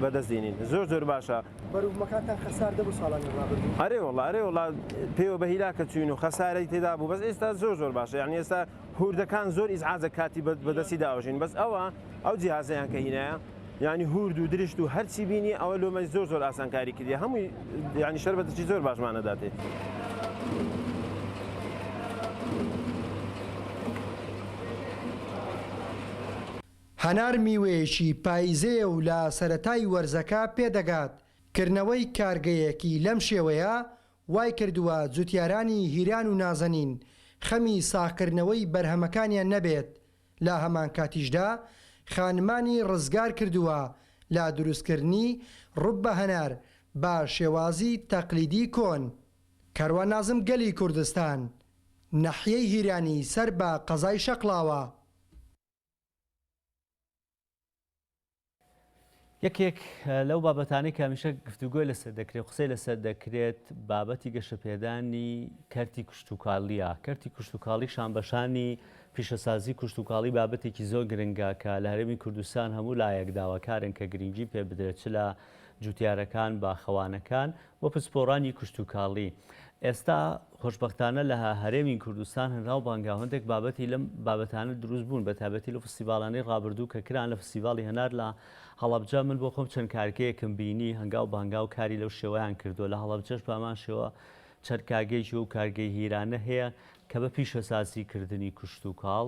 بەدەست دێنین زۆر زۆر باشە. بەروبومەکانتان خەسار دەبوو ساڵانی ڕابردوو؟ ئەرێ وەڵا ئەرێ وەڵا پێوە بە هیلاکە چوین و خەسارەی تێدا بوو بەس ئێستا زۆر زۆر باشە یعنی ئێستا هوردەکان زۆر ئیزعاجە کاتی بەدەستی داوەشین بەس ئەوە ئەو جیهازەیان کە هینایە یانی هورد و درشت و هەرچی بینی ئەوە لۆمەی زۆر زۆر ئاسانکاری کردی هەمووی یانی شەربەتێکی زۆر باشمان ئەداتێ. هەنار میوەیەکی پایزەیە و لە سەرەتای وەرزەکە پێدەگات، کردنەوەی کارگەیەکی لەم شێوەیە وایکردووە جوتیارانی هیران و نازەنین خەمی ساغکردنەوەی بەرهەمەکانیان نەبێت، لە هەمانکاتیشدا خانمانی ڕزگار کردووە لە دروستکردنی ڕوبە هەنار بە شێوازی تەقلیدی کۆن. کاروان نازم گەلی کوردستان، ناحیەی هیرانی سەر بە قەزای شەقڵاوە. یەکێک لەو بابەتانەی کە هەمیشە گفتوگۆی لەسەر دەکرێت و قسەی لەسەر دەکرێت بابەتی گەشەپێدانی کەرتی کشتوکاڵیە کەرتی کشتوکاڵی شانبەشانی پیشەسازی کشتوکاڵی بابەتێکی زۆر گرنگە کە لە هەرێمی کوردستان هەموو لایەک داواکارن کە گرنگی پێ بدرێت چ لە جوتیارەکان باخەوانەکان و پسپۆڕانی کشتوکاڵی. ئێستا خۆشبەختانە لە هەرێمی کوردستان هەنراو بانگاو هەندێک بابەتی لەم بابەتانە دروست بوون بە تایبەتی لەو فستیڤاڵانەی ڕابردوو کە کران لە فستیڤاڵی هەنار لە هەڵەبجە من بۆ خۆم چەند کارگەیەکم بینی هەنگاو بە هەنگاو کاری لەو شێوەیان کردووە لە هەڵەبجەش بە هەمان شێوە چەند کارگەیەکی وەو کارگەی هیرانە هەیە کە بە پیشەسازی کردنی کشتوکاڵ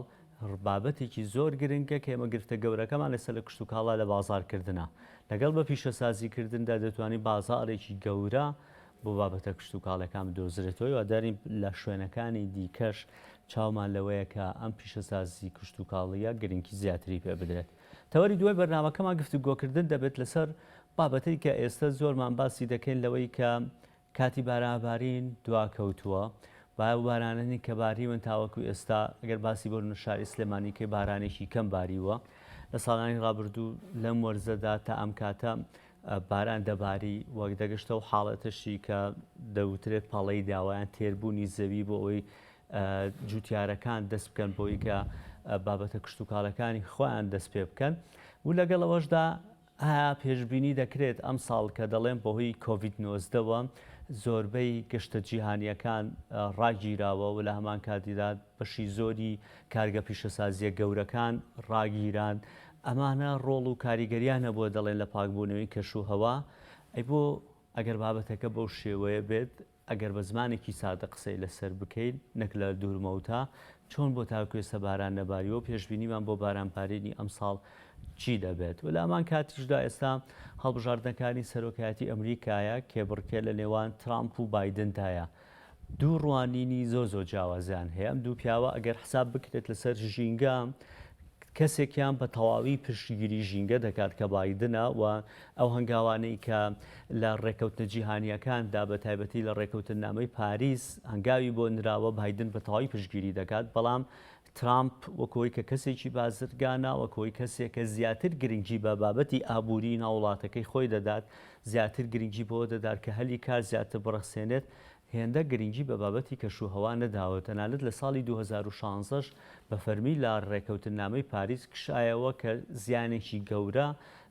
بابەتێکی زۆر گرنگە کە ئێمە گرفتە گەورەکەمان لەسەر لە کشتوکاڵا لە بازاڕکردنە. لەگەڵ بە پیشەسازی کردندا دەتوانین بازاڕێکی گەورە بۆ بابەتە کشتوکاڵیەکان بدۆزرێتەوە. هیوادارین لە شوێنەکانی دیکەش چاومان لەوەیە کە ئەم پیشەسازی کشتوکاڵیە گرنگی زیاتری پێ بدرێت. تەوەری دوای بەرنامەکەمان گفتوگۆکردن دەبێت لەسەر بابەتێک کە ئێستا زۆرمان باسی دەکەین لەوەی کە کاتی بارانبارین دواکەوتووە، با ئەو بارانانەی کە باریون تاوەکو ئێستا ئەگەر باسی بۆ شاری سلێمانی کەی بارانێکی کەم باریوە لە ساڵانی ڕابردوو لەم وەرزەدا تا ئەم کاتە. باران دەباری وەک دەگەشتە ئەو حاڵەتەشی کە دەوترێت پەڵەی داوایان تێربوونی زەوی بۆ ئەوەی جوتیارەکان دەست بکەن بۆی کە بابەتە کشتوکاڵەکانی خۆیان دەست پێ بکەن و لەگەڵ ئەوەشدا ئایا پێشبینی دەکرێت ئەمساڵ کە دەڵێن بەهۆی کۆڤید 19 وە زۆربەی گەشتە جیهانییەکان ڕاگیراوە و لە هەمان کاتیدا بەشی زۆری کارگە پیشەسازییە گەورەکان ڕاگیران، ئەمانە ڕۆڵ و کاریگەریان هەبووە دەڵێن لە پاکبوونەوەی کەش و هەوا، ئەی بۆ ئەگەر بابەتەکە بەو شێوەیە بێت ئەگەر بە زمانێکی سادە قسەی لەسەر بکەین نەک لە دوورمەودا، چۆن بۆ تاکو ئێستا باران نەباریوە و پێشبینیمان بۆ بارانبارینی ئەمساڵ چی دەبێت؟ و لە هەمان کاتیشدا ئێستا هەڵبژاردنەکانی سەرۆکایەتی ئەمریکایە، کێبڕکێ لە نێوان ترامپ و بایدندایە. دوو ڕوانینی زۆر زۆر جیاوازیان هەیە. ئەم دوو پیاوە ئەگەر حساب بکرێت لەسەر ژینگە، کەسێکیان بە تەواوی پشتگیری ژینگە دەکات کە بایدنە و ئەو هەنگاوانەی کە لە ڕێکەوتنە جیهانییەکاندا بە تایبەتی لە ڕێکەوتننامەی پاریس هەنگاوی بۆ نراوە بایدن بە تەواوی پشتگیری دەکات بەڵام ترامپ وەکۆی کە کەسێکی بازرگانە وەکۆی کەسێکە زیاتر گرنگی بە بابەتی ئابووری ناو وڵاتەکەی خۆی دەدات زیاتر گرنگی بەوە دەدات کە هەلی کار زیاتر بڕەخسێنێت هێندە گرنگی بە بابەتی کەشوهەوا نەداوە، تەنانەت لە ساڵی 2016 ش بە فەرمی لە ڕێکەوتننامەی پاریس کشایەوە کە زیانێکی گەورە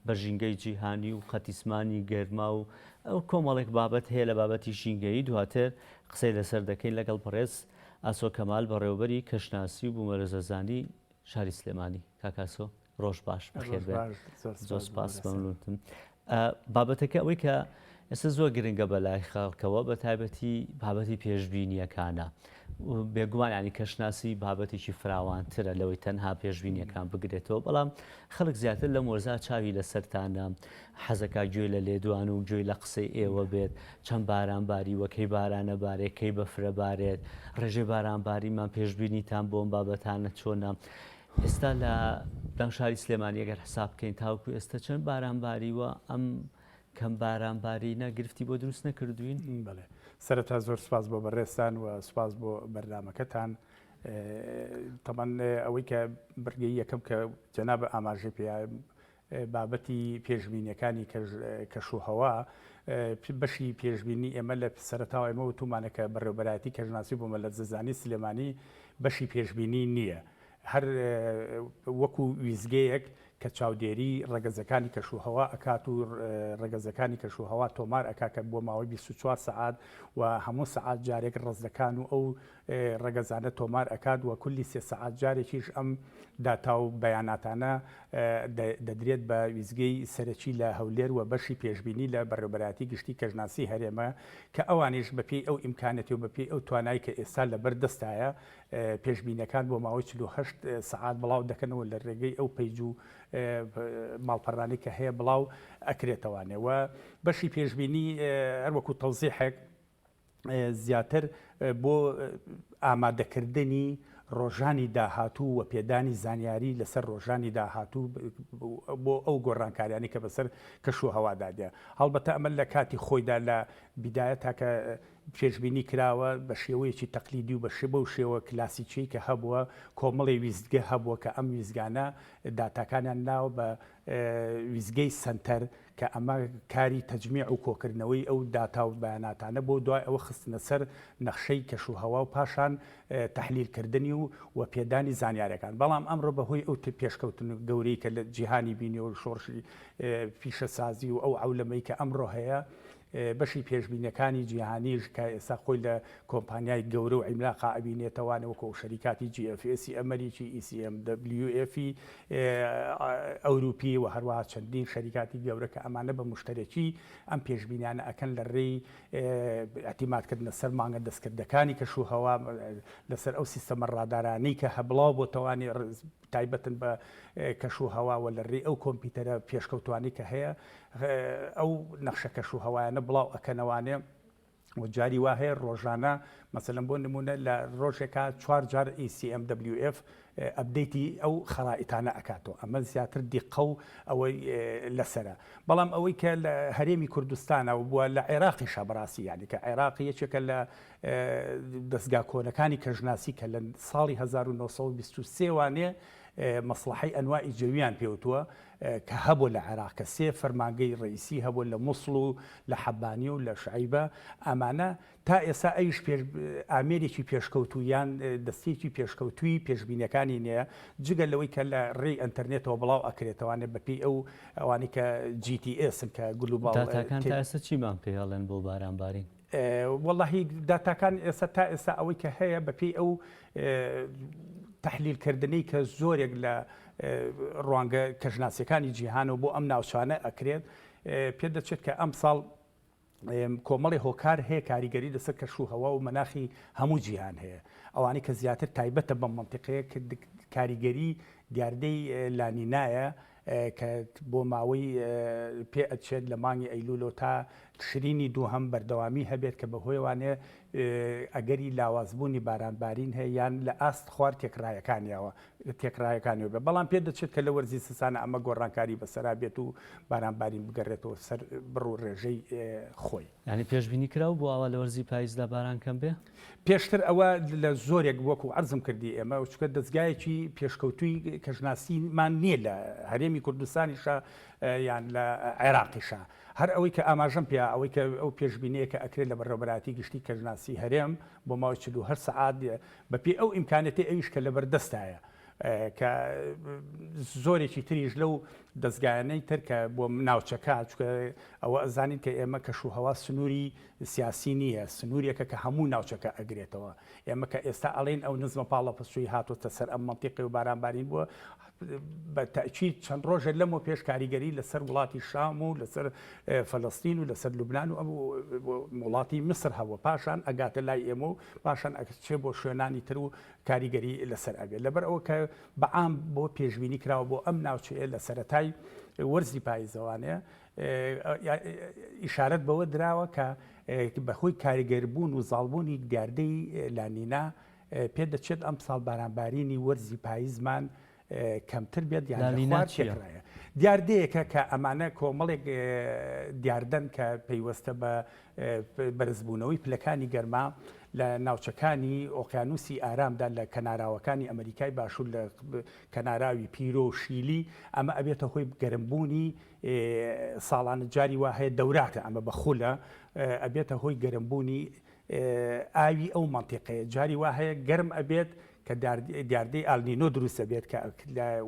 بە ژینگەی جیهانی و قەتیسمانی گەرما و کۆمەڵێک بابەت هەیە لە بابەتی ژینگەیی دواتر قسەی لەسەر دەکەین لەگەڵ بەڕێز ئاسۆ کەمال بەڕێوەبەری کەشناسی و بوومەلەرزەزانی شاری سلێمانی. کاک ئاسۆ ڕۆژ باش بەخێر بێن. زۆر سپاس مەمنونتم. بابەتەکە ئەوەی کە ئێستا زۆر گرنگە بە لای خەڵکەوە بە تایبەتی بابەتی پێشبینیەکانە بێگومان ینی کەشناسی بابەتێکی فراوانترە لەوەی تەنها پێشبینیەکان بگرێتەوە بەڵام خەڵک زیاتر لەم وەرزا چاوی لەسەرتانە حەزەکا گوێی لە لێدوان و گوێی لە قسەی ئێوە بێت چەند باران باریوە کەی بارانە بارێ کەی بەفرە بارێت ڕێژەی بارانباریمان پێشبینیتان بۆم بابەتانە چۆنە ئێستا لە ناو شاری سلێمانی ئەگەر حساب بکەین تاوەکو ئێستا چەند باران باریوە ئەم کەم باران بارینە گرفتی بۆ دروست نەکردوین؟ بەڵێ سەرەتا زۆر سپاس بۆ بەڕێزتان و سپاس بۆ بەرنامەکەتان تەبەن ئەوەی کە بڕگەی یەکەم کە جەنابە ئاماژەی پێ بابەتی پێشبینیەکانی کەشوهەوا، بەشی پێشبینی ئێمە لە سەرەتاوە ئێمە وتومانە کە بەڕێوەبەرایەتی کەشناسی و بوومەلەرزەزانی سلێمانی بەشی پێشبینی نییە هەر وەکو ویزگەیەک کە چاودێری ڕەگەزەکانی کەشوهەوا ئەکات و ڕەگەزەکانی کەشوهەوا تۆمار ئەکا کە بۆ ماوەی 24 سەعات و هەموو سەعات جارێک ڕەزەکان و ئەو ڕەگەزانە تۆمار ئەکات و کولی سێ سەعات جارێکیش ئەم داتا و بەیاناتانە دەدرێت بە ویستگەی سەرەکی لە هەولێر و بەشی پێشبینی لە بەڕێوەبەرایەتی گشتی کەشناسی هەرێمە کە ئەوانیش بەپێی ئەو ئیمکانەتی و بەپێی ئەو توانای کە ئێستا لەبەر دەستایە پێشبینیەکان بۆ ماوەی 48 سەعات بڵاو دەکەنەوە لە ڕێگەی ئەو page و ماڵپەڕانەی کە هەیە بڵاو ئەکرێتەوانێ و بەشی پێشبینی هەروەکو تەوزیحێک زیاتر بۆ ئامادەکردنی ڕۆژانی داهاتوو و پێدانی زانیاری لەسەر ڕۆژانی داهاتوو بۆ ئەو گۆڕانکاریانی کە بەسەر کەش و هەوادا دێ هەڵبەتە ئەمە لە کاتی خۆیدا لە بیدایە تاکە پێشبینی کراوە بە شێوەیەکی تەقلیدی و بە شێبە و شێوە کلاسیکی کە هەبووە کۆمەڵی ویستگە هەبووە کە ئەم ویستگانە داتاکانیان ناوە بە ویستگەی سەنتەر کە ئەمە کاری تەجمیع و کۆکردنەوەی ئەو داتا و بەیاناتانە بۆ دوای ئەوە خستنە سەر نەخشەی کەش و هەوا و پاشان تەحلیل کردنی و و پێدانی زانیارەکان بەڵام ئەمڕۆ بە هۆی ئەو پێشکەوتن گەورەی کە لە جیهانی بینی و شۆڕشی پیشەسازی و ئەو عەولەمەی کە ئەمڕۆ هەیە بەشی پێشبینیەکانی جیهانیش کە ئێستا خۆی لە کۆمپانیای گەورە و عیملاقا ئەبینێتەوانێ وەکو ئەو شەریکاتی جی ئێف ئێسی ئەمەریکی، ئی سی ئێم دەبلیو ئێفی ئەوروپی و هەروەها چەندین شەریکاتی گەورە کە ئەمانە بە موشتەرەکی ئەم پێشبینیانە ئەکەن لە رێی ئیعتیماد کردنە سەر مانگە دەستکردەکانی کەش و هەوا لەسەر ئەو سیستەمە ڕادارانەی کە بڵاو بۆتەوانێ تایبەتن بە کەش و هەوا و لە رێی ئەو کۆمپیوتەرە پێشکەوتوانەی کە هەیە ئەو نەخشە کەش و هەوایانە بڵاو ئەکەنەوانێ و جاری وا هەیە ڕۆژانە مەسەلەن بۆ نمونە لە ڕۆژێکا چوار جار ECMWF update ی ئەو خەرائیتانە ئەکاتەوە ئەمە زیاتر دیقە و ئەوەی لەسرە بەڵام ئەوەی کە لە هەرێمی کوردستانە و بووە لە عێراقیشە بەڕاستی یعنی کە عێراقی یەکێکە لە دەستگا کۆنەکانی کەژناسی کە لە ساڵی 1923 وانێ. مەسڵەحەی ئەنوائی جەویان پێوتووە کە هەبوو لە عێراق کە سێ فەرمانگەی ڕئیسی هەبوو لە موسڵ و لە حەبانی و لە شعیبە ئەمانە تا ئێستا ئەویش پێش ئامێرێکی پێشکەوتوو یان دەستەیەکی پێشکەوتووی پێشبینیەکانی نیە جگە لەوەی کە لە ڕێی ئەنتەرنێتەوە بڵاو ئەکرێتەوانێ بەپێی ئەو ئەوانەی کە جی تی ئێسن کە گلوباڵ داتاکان تا ئێستا چیمان پێ ئەڵێن بۆ باران بارین؟ وەڵاهی داتاکان ئێستا تا ئێستا ئەوەی کە هەیە بەپێی ئەو تەحلیل کردنەی کە زۆرێک لە ڕوانگە کەشناسیەکانی جیهانەوە بۆ ئەم ناوچانە ئەکرێت پێ دەچێت کە ئەمساڵ کۆمەڵی هۆکار هەیە کاریگەری لەسەر کەش و هەوا و مەناخی هەموو جیهان هەیە ئەوانەی کە زیاتر تایبەتە بەم مەنتیقەیە کە کاریگەری دیاردەی لانینایە کە بۆ ماوەی پێ ئەچێت لە مانگی ئەیلولەوە تا تشرینی دووهەم بەردەوامی هەبێت کە بەهۆیەوانێ ئەگەری لاوازبوونی بارانبارین هەیە یان لە ئاست خوار تێکڕایەکانیەوە تێکڕایەکانیەوە بێت بەڵام پێ دەچێت کە لە وەرزی زستانە ئەمە گۆڕانکاری بەسەرا بێت و بارانبارین بگەڕێتەوە سەر بڕ و ڕێژەی خۆی. یانی پێشبینی کراو بوو ئاوا لە وەرزی پایزدا باران کەم بێ؟ پێشتر ئەوە لە زۆرێک وەکو عەرزم کردی ئێمە چونکە دەزگایەکی پێشکەوتووی کەشناسیمان نییە لە هەرێمی کوردستانیشا یان لە عێراقیشا هەر ئەوەی کە ئاماژەم پێ ئەوەی کە ئەو پێشبینەیە کە ئەکرێت لە بەڕێوەبەرایەتی گشتی کەشناسی هەرێم بۆ ماوەی 48 سەعات بەپێی ئەو ئیمکانێتەی ئەویش کە لەبەردەستایە کە زۆرێکی تریش لەو دەزگایانەی تر کە بۆ ناوچەکە چکە ئەوە ئەزانین کە ئێمە کەش و هەوا سنووری سیاسی نییە سنوورێکە کە هەموو ناوچەکە ئەگرێتەوە ئێمە کە ئێستا ئەڵێن ئەو نزمە پاڵەپەستۆی هاتۆتە سەر ئەم مەنتیقی و بارانبارین بووە بە تەئکید چەند ڕۆژێک لەمەو پێش کاریگەری لەسەر وڵاتی شام و لەسەر فەلەستین و لەسەر لوبناان و وڵاتی میسر هەبووە پاشان ئەگاتە لای ئێمە و پاشان ئەچێ بۆ شوێنانی تر و کاریگەری لەسەر ئەبێت لەبەر ئەوە کە بەعام بۆ پێشبینی کراوە بۆ ئەم ناوچەیە لە سەرەتای وەرزی پایزەوانێ ئیشارەت بەوە دراوە کە بەهۆی کاریگەربوون و زاڵبوونی دیاردەی لانینا پێدەچێت ئەمساڵ بارانبارینی وەرزی پایزمان کەمتر بێت یان لە خوار تێکڕایە. دیاردەیەکە کە ئەمانە کۆمەڵێک دیاردەن کە پەیوەستە بە بەرزبوونەوەی پلەکانی گەرما لە ناوچەکانی ئۆقیانوسی ئارامدا لە کەناراوەکانی ئەمریکای باشوور لە کەناراوی پیرۆ و شیلی ئەمە ئەبێتە هۆی گەرمبوونی ساڵانە جاری وا هەیە دەوراتە ئەمە بە خولە ئەبێتە هۆی گەرمبوونی ئاوی ئەو مەنتیقەیە جاری وا هەیە گەرم ئەبێت کە دیاردەی ئالنینۆ دروست دەبێت کە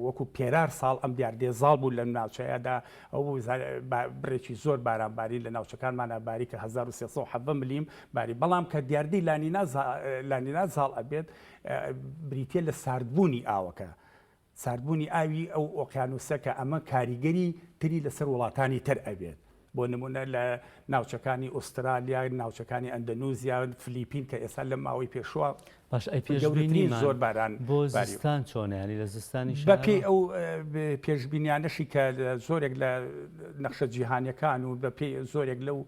وەکو پێرار ساڵ ئەم دیاردەیە زاڵ بوو لەم ناوچەیەدا ئەو بڕێکی زۆر باران باری لە ناوچەکانمانە باری کە 1317 ملیم باری بەڵام کە دیاردەی لانینا لانینا زاڵ ئەبێت بریتە لە ساردبوونی ئاوەکە ساردبوونی ئاوی ئەو ئۆقیانووسە کە ئەمە کاریگەری تری لەسەر وڵاتانی تر ئەبێت بۆ نمونە لە ناوچەکانی ئوسترالیا ناوچەکانی ئەندەنوزیا فلیپین کە ئێستا لە ماوەی پێشوە باش ئەی پێشبینی زۆر باران بۆ زستان چۆنە یانی لە زستانی بەپێی ئەو پێشبینیانەشی کە زۆرێک لە نەخشە جیهانیەکان و بەپێی زۆرێک لەو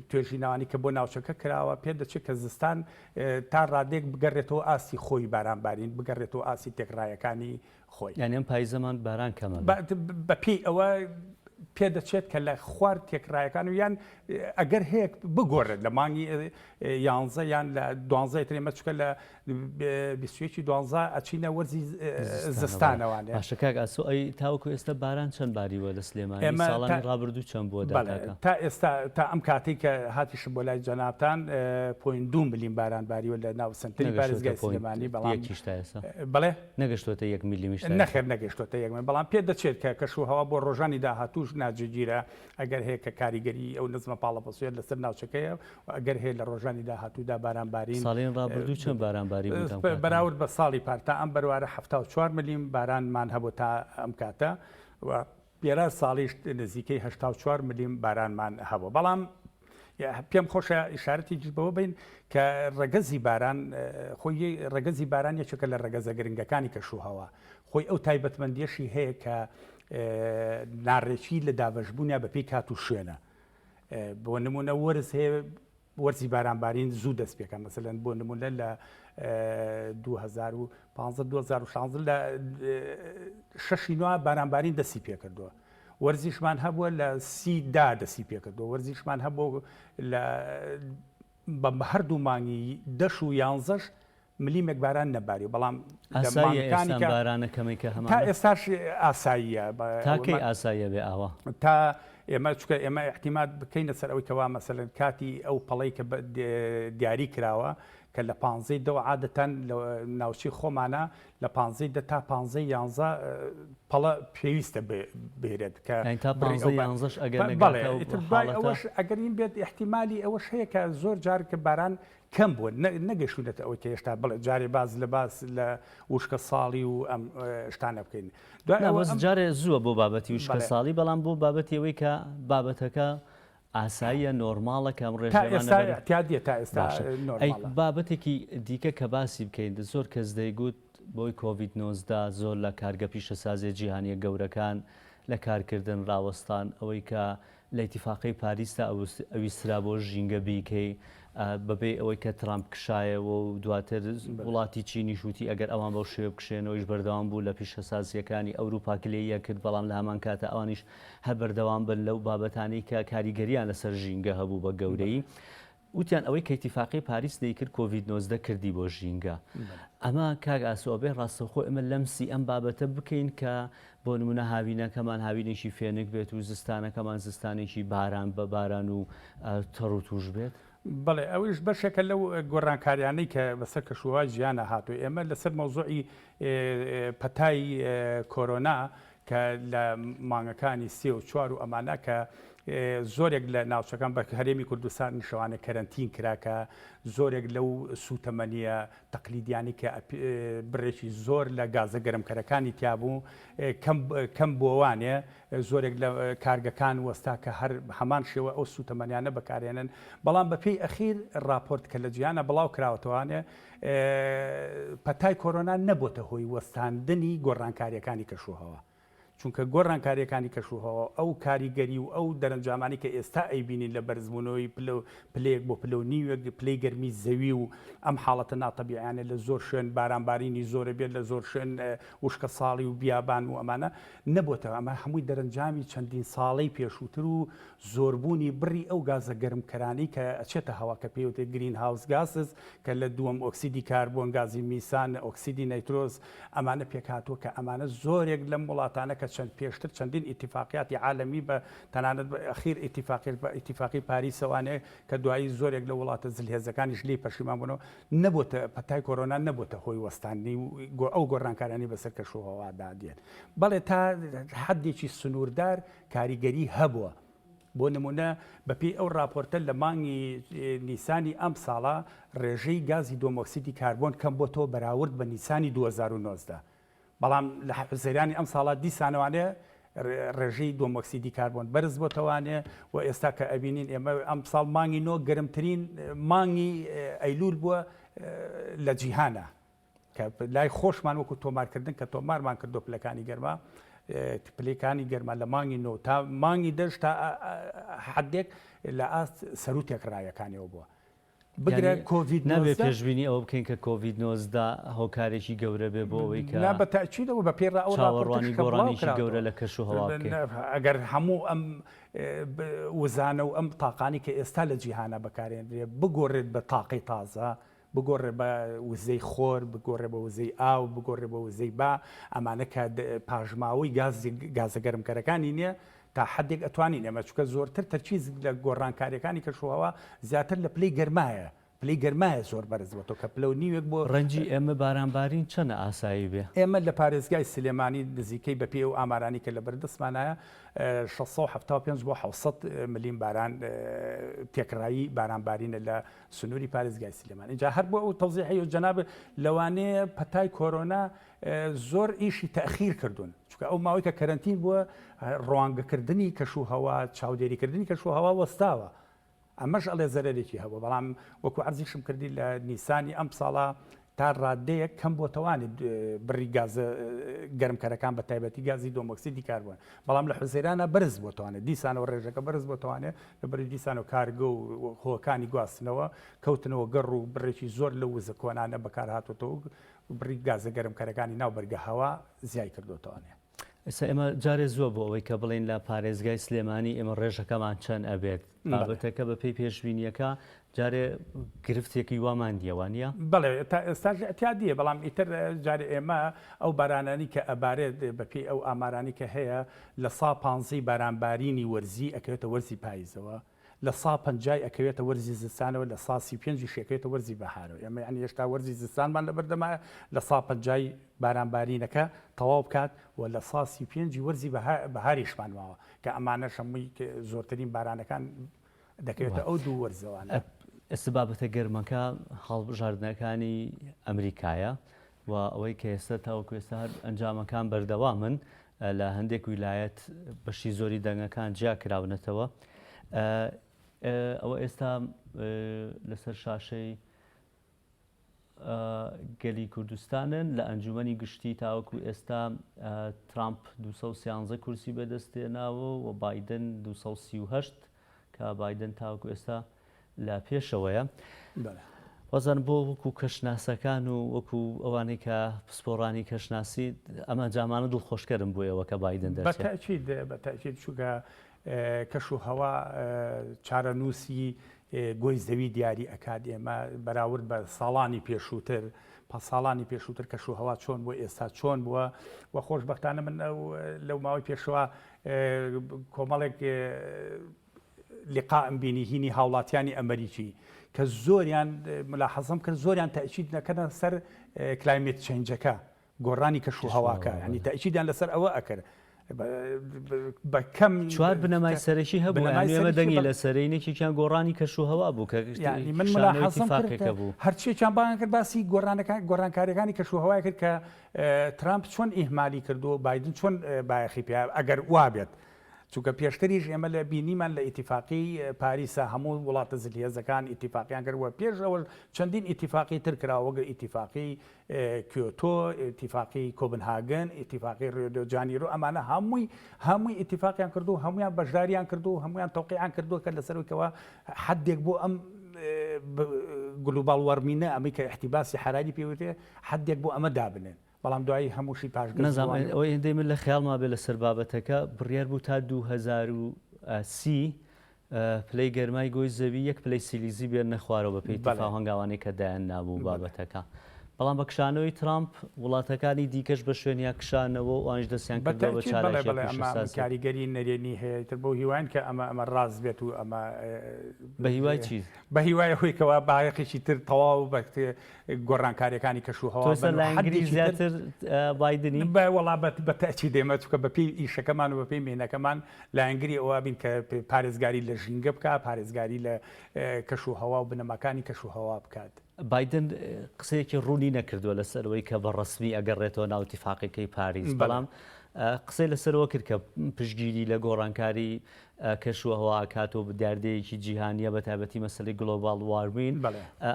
توێژینەوانی کە بۆ ناوچەکە کراوە پێدەچێت کە زستان تا ڕادەیەک بگەڕێتەوە ئاستی خۆی بارانبارین بگەڕێتەوە ئاستی تێکڕایەکانی خۆی. یانی ئەم پایزەمان باران کەمە بێت؟ بەپێی ئەوە پێدەچێت کە لە خوار تێکڕایەکان و یان ئەگەر هەیە بگۆڕێت لە مانگی یانزە یان لە دوانزەی تر ئێمە چونکە لە 21 دوانزە ئەچینە وەرزی زستانەوانێ. باشە کاک ئاسۆ ئەی تاوەکو ئێستا باران چەند باریوە لە سلێمانی ساڵانی ڕابردوو چەند بووە داتاکە؟ تا ئێستا تا ئەم کاتەی کە هاتیشم بۆ لای جەنابتان point دوو ملیم باران باریوە لە ناو سەنتەری پارێزگای سلێمانی بەڵام یەکیش تا ئێستا بەڵێ نەگەشتۆتە یەک ملیمیش تا ئێستا؟ نەخێر نەگەشتۆتە یەک ملیم بەڵام پێ دەچێت کە کەش و هەوا بۆ ڕۆژانی داهاتووش ناجێگیرە ئەگەر هەیە کە کاریگەری ئەو نزمە پاڵەپەستۆیە لەسەر ناوچەکەیە و ئەگەر هەیە لە ڕۆژانی داهاتوودا باران بارین ساڵی ڕابردوو چەند باران باری بوو تا ئەم کاتە؟ بەراورد بە ساڵی پار تا ئەم بەروارە 74 ملیم بارانمان هەبوو تا ئەم کاتە و پێرار ساڵیش نزیکەی 84 ملیم بارانمان هەبوو بەڵام پێم خۆشە ئیشارەتێکیش بەوە بین کە ڕەگەزی باران خۆی ڕەگەزی باران یەکێکە لە ڕەگەزە گرنگەکانی کەشوهەوا خۆی ئەو تایبەتمەندیەشی هەیە کە ناڕێکی لە دابەشبوونیا بەپێی کات و شوێنە بۆ نمونە وەرز هەیە وەرزی بارانبارین زوو دەست پێکە مەسەلەن بۆ نمونە لە 2015 2016 لە شەشی نوە بارانبارین دەستی پێکردووە وەرزیشمان هەبووە لە سی دا دەستی پێکردووە وەرزیشمان هەبوو لە بە هەردوو مانگی دەش و یانزەش. ملیمێک باران نەباری بەڵام لە ئاساییە ئێستا مانگەکانی ئەم کە بارانە کەمەی کە تا هەمانە؟ ئێستاش ئاساییە بە تا کەی ئەوەمان ئاساییە بێ ئاوا؟ تا ئێمە چونکە ئێمە ئیعتیماد بکەینە سەر ئەوەی کەوا مەسەلەن کاتی ئەو پەڵەی کە دیاری کراوە کە لە پانزەی دەوە عادەتەن لە ناوچەی خۆمانە لە پانزەی دە تا پانزەی یانزە پەڵە پێویستە بێرێت کە یانی تا بڕی ئەو پانزەی بە یانزەش ئەگەر بەڵێ نەگاتە ئەو ئیتر دوای حاڵەتە؟ ئەوەش ئەگەر این بێت ئیحتیمالی ئەوەش هەیە کە زۆر جار کە باران کەم بووە نەگەشتوونەتە ئەوەی کە هێشتا بڵێ جارێ باس لە باس لە وشکە ساڵی و ئەم شتانە بکەین دوای نا ئەوە بەس ئەم جارێ زووە بۆ بابەتی وشکە بەڵێ. ساڵی بەڵام بۆ بابەتی ئەوەی کە بابەتەکە ئاساییە نۆرماڵە کە ئەم تا ڕێژەیەمان ئێستا نەبەرێ ئیعتیادیە تا ئێستا باشە ئەی نۆرماڵە. بابەتێکی دیکە کە باسی بکەین زۆر کەس دەیگوت بۆی کۆڤید 19 زۆر لە کارگە پیشەسازیە جیهانیە گەورەکان لە کارکردن ڕاوەستان ئەوەی کە لە ئیتیفاقەی پاریسدا ئەویسترا بۆ ژینگە بیکەی بەبێ ئەوەی کە ترامپ کشایەوە و دواتر وڵاتی چینیش وتی ئەگەر ئەوان بەو شێوە بکشێنەوەیش بەردەوام بوو لە پیشەسازییەکانی ئەوروپا گلەییان کرد بەڵام لە هەمان کاتە ئەوانیش هەر بەردەوام بن لەو بابەتانەی کە کاریگەریان لەسەر ژینگە هەبوو بە گەورەیی وتیان ئەوەی کە ئیتیفاقی پاریس دەیکرد کۆڤید 19 کردی بۆ ژینگە ئەمە کاک ئاسۆ ئەبێ ڕاستەوخۆ ئێمە لەمسی ئەم بابەتە بکەین کە بۆ نمونە هاوینەکەمان هاوینێکی فێنک بێت و زستانەکەمان زستانێکی باران بە باران و تەڕ و توش بێت. بەڵێ ئەویش بەشێکە لەو گۆڕانکاریانەی کە بەسەر کەشوهەوای جیهانا هاتووە ئێمە لەسەر مەوزوعی پەتای کۆرۆنا کە لە مانگەکانی سێ و چوار و ئەمانە کە زۆرێک لە ناوچەکان بە هەرێمی کوردستان نیشەوانە کەرەنتین کرا کە زۆرێک لەو سوتەمەنیە تەقلیدیانی کە بڕێکی زۆر لە گازە گەرمکەرەکانی تیابوو کەم بۆوانێ زۆرێک لە کارگەکان وەستا کە هەر هەمان شێوە ئەو سوتەمەنیانە بەکارێنن بەڵام بەپێی ئەخیر راپۆرت کە لە جیهانە بڵاو کراوەتەوانێ پەتای کۆرۆنا نەبۆتە هۆی وەستاندنی گۆڕانکارییەکانی کەشوهەوا، چونکە گۆڕانکارییەکانی کەشوهەوا و ئەو کاریگەری و ئەو دەرەنجامانەی کە ئێستا ئەیبینین لە بەرزبوونەوەی پلە و پلەیەک بۆ پلە و نیوێک پلەی گەرمی زەوی و ئەم حاڵەتە ناتەبیعیانە لە زۆر شوێن بارانبارینی زۆرە بێت لە زۆر شوێن وشکەساڵی و بیابان و ئەمانە نەبۆتەوە ئەمە هەمووی دەرەنجامی چەندین ساڵەی پێشووتر و زۆربوونی بڕی ئەو گازە گەرمکەرانەی کە ئەچێتە هەوا کە پێی وترێت greenhouse gases کە لە دووەم ئۆکسیدی کاربۆن، گازی میسان، ئۆکسیدی نایترۆز ئەمانە پێکهاتووە کە ئەمانە زۆرێک لەم وڵاتانە کە چەند پێشتر چەندین ئیتیفاقیاتی عالەمی بە تەنانەت بە ئەخیر ئیتیفاقیش بە ئیتیفاقی پاریسەوانێ کە دوایی زۆرێک لە وڵاتە زلهێزەکانیش لێی پەشیمان بوونەوە نەبۆتە پەتای کۆرۆنا نەبۆتە هۆی وەستاندنی ئەو گۆڕانکاریانەی بەسەر کەشوهەوادا دێن. بەڵێ تا حەدێکی سنووردار کاریگەری هەبووە. بۆ نموونە بەپێی ئەو ڕاپۆرتە لە مانگی نیسانی ئەمساڵا ڕێژەی گازی دووەمئۆکسیدی کاربۆن کەمبۆتەوە بەراورد بە نیسانی 2019 بەڵام لە حوزەیرانی ئەمساڵا دیسانەوانێ ڕێژەی دووەمئۆکسیدی کاربۆن بەرز بۆتەوانێ و ئێستا کە ئەبینین ئێمە ئەمساڵ مانگی نۆ گەرمترین مانگی ئەیلول بووە لە جیهانە. کە لای خۆشمان وەکو تۆمارکردن کە تۆمارمان کردو پلەکانی گەرما پلەکانی گەرما لە مانگی نۆ تا مانگی دەش تا حدێک لە ئاست سەرو تێکڕایەکانیەوە بووە بگرە کۆڤید نابێ پێشبینی ئەوە بکەین کە کۆڤید 19 هۆکارێکی گەورە بێ بۆ ئەوەی کە نا بە تاکیدەوە بە پێی ڕا ئەو چاوەڕوانی گۆڕانێکی گەورە لە کەش و هەوا بکەین ئەگەر هەموو ئەم وزانە و ئەم تاقانی کە ئێستا لە جیهانە بەکارێنرێ بگۆڕێت بە تاقی تازە بگۆڕێ بە وزەی خۆر، بگۆڕێ بە وزەی ئاو، بگۆڕێ بە وزەی با، ئەمانە کە پاشماوەی گازی گازە گەرمکەرەکانی نییە، تا حەدێک ئەتوانین ئێمە چونکە زۆرتر تەرکیز لە گۆڕانکارییەکانی کەشوهەوا زیاتر لە پلەی گەرمایە، پلەی گەرمایە زۆر بەرز بۆتەوە کە پلە و نیوێک بۆ ڕەنجی ئێمە بارانبارین چەنە ئاسایی بێ؟ ئێمە لە پارێزگای سلێمانی نزیکەی بەپێی ئەو ئامارانەی کە لە بەردەستمانایە 675 بۆ 700 ملیم باران تێکڕایی بارانبارینە لە سنووری پارێزگای سلێمانی ئینجا هەر بۆ ئەو تەوزیحی و جەناب لەوانەیە پەتای کۆرۆنا زۆر ئیشی تەخیر کردوون چونکە ئەو ماوەی کە کەرەنتین بووە ڕوانگەکردنی کەش و هەوا چاودێریکردنی کەش و هەوا وەستاوە ئەمەش ئەڵێ زەرەرێکی هەبوو بەڵام وەکو عەرزیشم کردی لە نیسانی ئەم ساڵە تا ڕاددەیەک کەم بۆتەوانی بڕی گازە گەرمکەرەکان بە تایبەتی گازی دووەمئۆکسیدی کاربۆن بەڵام لە حوزەیرانە بەرز بۆتوانێت دیسانەوە ڕێژەکە بەرز بۆتوانێت لە بەری دیسانەوە کارگە و هۆکانی گواستنەوە کەوتنەوە گەڕ و بڕێکی زۆر لەو وزە کۆنانە بەکار هاتووەتەوە و بڕی گازە گەرمکەرەکانی ناو بەرگە هەوا زیای کردووەتەوانێ. ئێستا ئێمە جارێ زووە بۆ ئەوەی کە بڵێین لە پارێزگای سلێمانی ئێمە ڕێژەکەمان چەند ئەبێت. بابەتەکە بە پێی پێشبینییەکە. جارێ گرفتێکی وامان نییە وانە؟ بەڵێ تا ئێستاش ئەتیادیە بەڵام ئیتر جارێ ئێمە ئەو بارانانی کە ئەبارێت بەپێی ئەو ئامارانی کە هەیە لە سا پانزەی بارانبارینی وەرزی ئەکەوێتە وەرزی پایزەوە لە سا پەنجای ئەکەوێتە وەرزی زستانەوە لە سا 35 یشی ئەکەوێتە وەرزی بەهارەوە ئێمە یانی هێشتا وەرزی زستانمان لەبەردەمایە لە سا پەنجای بارانبارینەکە تەواو بکات و لە سا 35 ی وەرزی بەهاریشمان ماوە کە ئەمانەش هەمووی زۆرترین بارانەکان دەکەوێتە ئەو دوو وەرزەوانە. ئێستا بابەتە گەرمەکە هەڵبژاردنەکانی ئەمریکایە و ئەوەی کە ئێستا تاوەکو ئێستا هەر ئەنجامەکان بەردەوامن لە هەندێک ویلایەت بەشی زۆری دەنگەکان جیا کراونەتەوە ئەوە ئێستا لەسەر شاشەی گەلی کوردستانن لە ئەنجومەنی گشتی تاوەکو ئێستا ترامپ 213 کورسی بەدەستێناوە و بایدن 238 کە بایدن تاوەکو ئێستا لە پێشەوەیە. وازانم بۆ وەکو کەشناسەکان و وەکو ئەوانەی کە پسپۆڕانی کەشناسی ئەم ئەنجامانە دڵخۆشکەرن بۆ ئێوە کە بایدن دەرچێت. بەتەئکید بەتەئکید چونکە کەش و هەوا چارەنووسی گۆی زەوی دیاری ئەکات ئێمە بەراورد بە ساڵانی پێشووتر پە ساڵانی پێشووتر کەش و هەوا چۆن بووە ئێستا چۆن بووە و خۆشبەختانە من ئەو لەو ماوەی پێشەوە کۆمەڵێک لقائم بینی هینی هاوڵاتیانی ئەمریکی کە زۆریان ملاحەزەم کرد زۆریان تەئکید دەکەنە سەر climate change ەکە گۆڕانی کەش و هەواکە ینی تەئکیدیان لەسەر ئەوە ئەکرد بە کەم چوار بنەمای سەرەکی هەبوو ئێمە دەنگی لەسەرەی یەکێکیان گۆڕانی کەش و هەوا بوو کە یعنی من ملاحەزەم کرد بوو هەرچیەکیان بانگ کرد باسی گۆڕانەکان گۆڕانکاریەکانی کەش و هەوای کرد کە ترامپ چۆن ئیهمالی کردو بایدن چۆن بایەخی پێ ئەگەر وابێت چونکە پێشتریش ئێمە لە بینیمان لە ئیتیفاقی پاریسا هەموو وڵاتە زلهێزەکان ئیتیفاقیان کرد و پێش ئەوەش چەندین ئیتیفاقی تر کرا وەک ئیتیفاقی کیۆتۆ، ئیتیفاقی کۆبنهاگن، ئیتیفاقی ڕیۆ دۆ جانیرۆ ئەمانە هەمووی هەمووی ئیتیفاقیان کردو و هەموویان بەشداریان کردو و هەموویان تەوقیعان کردووە کە لەسەر کەوا حدێک بۆ ئەم global warming ە ئەمەی کە احتباسی حراری پێوتێ حدێک بۆ ئەمە دابنێن. بەڵام دوایی هەمووشی پاشگەز نەزانم بووانەوە. ئەوەی هێندەی من لە خەیاڵما بێ لەسەر بابەتەکە، بڕیار بوو تا 2030 پلەی گەرمای گۆی زەوی یەک پلەی سیلیزی بێننە خوارەوە بەپێی بەڵێ. تفا و هەنگاوانەی کە دایان نابوو بەڵێ. بابەتەکە. بەڵام بە کشانەوەی ترامپ وڵاتەکانی دیکەش بە شوێنیا کشانەوە و ئەوانیش دەستیان بە کردووە بە تەئکید بەڵێ چالاکییە بەڵێ ئەمە پیشەسازییە. کاریگەری نەرێنی هەیە ئیتر بەو هیواین کە ئەمە ئەمە ڕاست بێت و ئەمە بە هیوای چی؟ بە هیوای ئەوەی کەوا بایەخێکی تر تەواو بە گۆڕانکاریەکانی کەش و هەوا تۆ ئێستا بن و لایەنگری حەدێکی تر زیاتر بایدنی؟ بە وەڵا بە بە تەئکید ئێمە چونکە بە پێی ئیشەکەمان و بە پێی مێنەکەمان لایەنگری ئەوە بین کە پارێزگاری لە ژینگە بکا پارێزگاری لە کەش و هەوا و بنەماکانی کەش و هەوا بکات. بایدن قسەیەکی ڕوونی نەکردووە لەسەر ئەوەی کە بە ڕەسمی ئەگەڕێتەوە ناو ئیتیفاقەکەی پاریس، بەڵێ. بەڵام قسەی لەسەرەوە کرد کە پشتگیری لە گۆڕانکاری کەشوهەوا ئەکات و دیاردەیەکی جیهانیە بە تایبەتی مەسەلەی global warming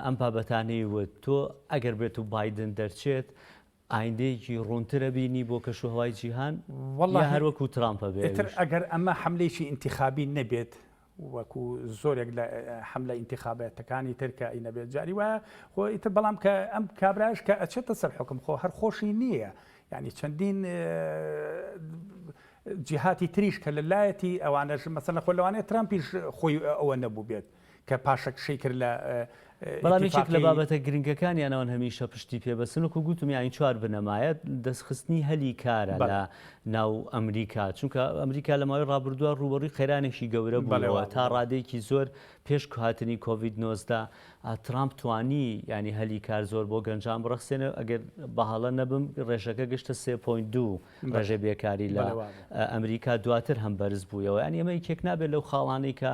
ئەم بابەتانەی وت تۆ ئەگەر بێت و بایدن دەرچێت ئایندەیەکی ڕوونترە بینی بۆ کەشوهەوای جیهان وەڵا یا هەر وەکو ترامپە بێ ئیتر ئەویش؟ ئەگەر ئەمە حەملەیەکی ئینتیخابی نەبێت وەکو زۆرێک لە حەملە ئینتیخاباتەکانی تر کە ئەی نەبێت جاری وایە خۆ ئیتر بەڵام کە ئەم کابرایش کە ئەچێتە سەر حوکم خۆ هەر خۆشی نییە یعنی چەندین جیهاتی تریش کە لە لایەتی ئەوانەش مەسەلەن خۆ لەوانەیە ترامپیش خۆی ئەوە نەبووبێت کە پاشەکشەی کرد لە بەڵام یەکێک لە ئیتیفاقی. بابەتە گرنگەکانیان ئەوان هەمیشە پشتی پێ بەستن وەکو گوتم یانی چوار بنەمایە دەستخستنی هەلی کارە بەڵێ. لە ناو ئەمریکا چونکە ئەمریکا لە ماوەی ڕابردووە ڕووبەڕووی قەیرانێکی گەورە بەڵێ بووەوە وا تا بوو. ڕادەیەکی زۆر پێش هاتنی کۆڤید 19 ترامپ توانی یانی هەلی کار زۆر بۆ گەنجان بڕەخسێنێ ئەگەر بە هەڵە نەبم ڕێژەکە گەشتە سێ point دوو ڕێژەی بێکاری لە ئەمریکا دواتر هەم بەرز بوویەوە یانی ئەمە یەکێک نابێت لەو خاڵانەی کە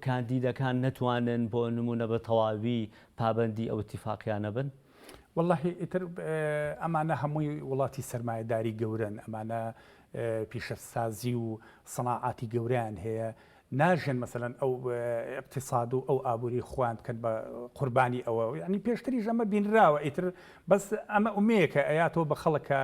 کاندیدەکان نەتوانن بۆ نمونە بە تەواوی پابەندی ئەو ئیتیفاقیانە بن؟ وەڵاهی ئیتر ئەمانە هەمووی وڵاتی سەرمایەداری گەورەن ئەمانە پیشەسازی و سناعاتی گەورەیان هەیە ناژێن مەسەلەن ئەو ئیقتیساد و ئەو ئابووری خۆیان بکەن بە قوربانی ئەوە یعنی پێشتریش ئەمە بینراوە ئیتر بەس ئەمە ئومێیەکە ئەیاتەوە بە خەڵک کە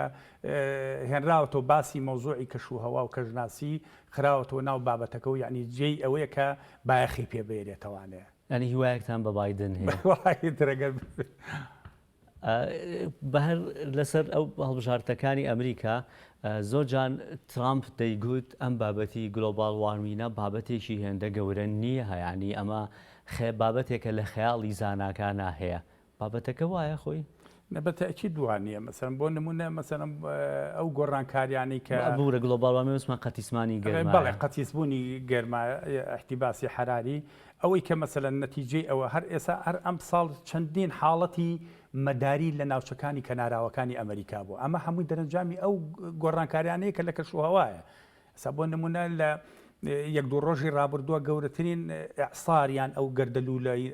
هێنراوەتەوە باسی مەوزوعی کەش و هەوا و کەشناسی خراوەتەوە ناو بابەتەکە و یعنی جێی ئەوەیە کە بایەخی پێ بێرێتەوانێ. یعنی هیوایەکتان بە بایدن هەیە؟ وەڵا ئیتر ئەگەر بەهەر لەسەر ئەو هەڵبژاردنەکانی ئەمریکا زۆر جان ترامپ دەیگوت ئەم بابەتی global warming ە بابەتێکی هێندە گەورە نییە هەیانی ئەمە. بابەتێکە لە خەیاڵی زاناکانا هەیە. بابەتەکە وایە خۆی؟ نە بە تەئکید وا نییە. مەسەلەن بۆ نموونە مەسەلەن ئەو گۆڕانکاریانەی کە. ببورە global warming وتمان قەتیسمانی گەرمایە. بەڵێ قەتیسبوونی گەرما احتباسی حراری ئەوەی کە مەسەلەن نەتیجەی ئەوە هەر ئێسا هەر ئەمساڵ چەندین حاڵەتی مەداری لە ناوچەکانی کەناراوەکانی ئەمەریکا بوو ئەمە هەمووی دەرەنجامی ئەو گۆڕانکاریانەیە کە لە کەشوهەوایە ئێستا بۆ نمونە لە یەک دوو ڕۆژی ڕابردووە گەورەترین ئیعسار یان ئەو گەردەلوولەی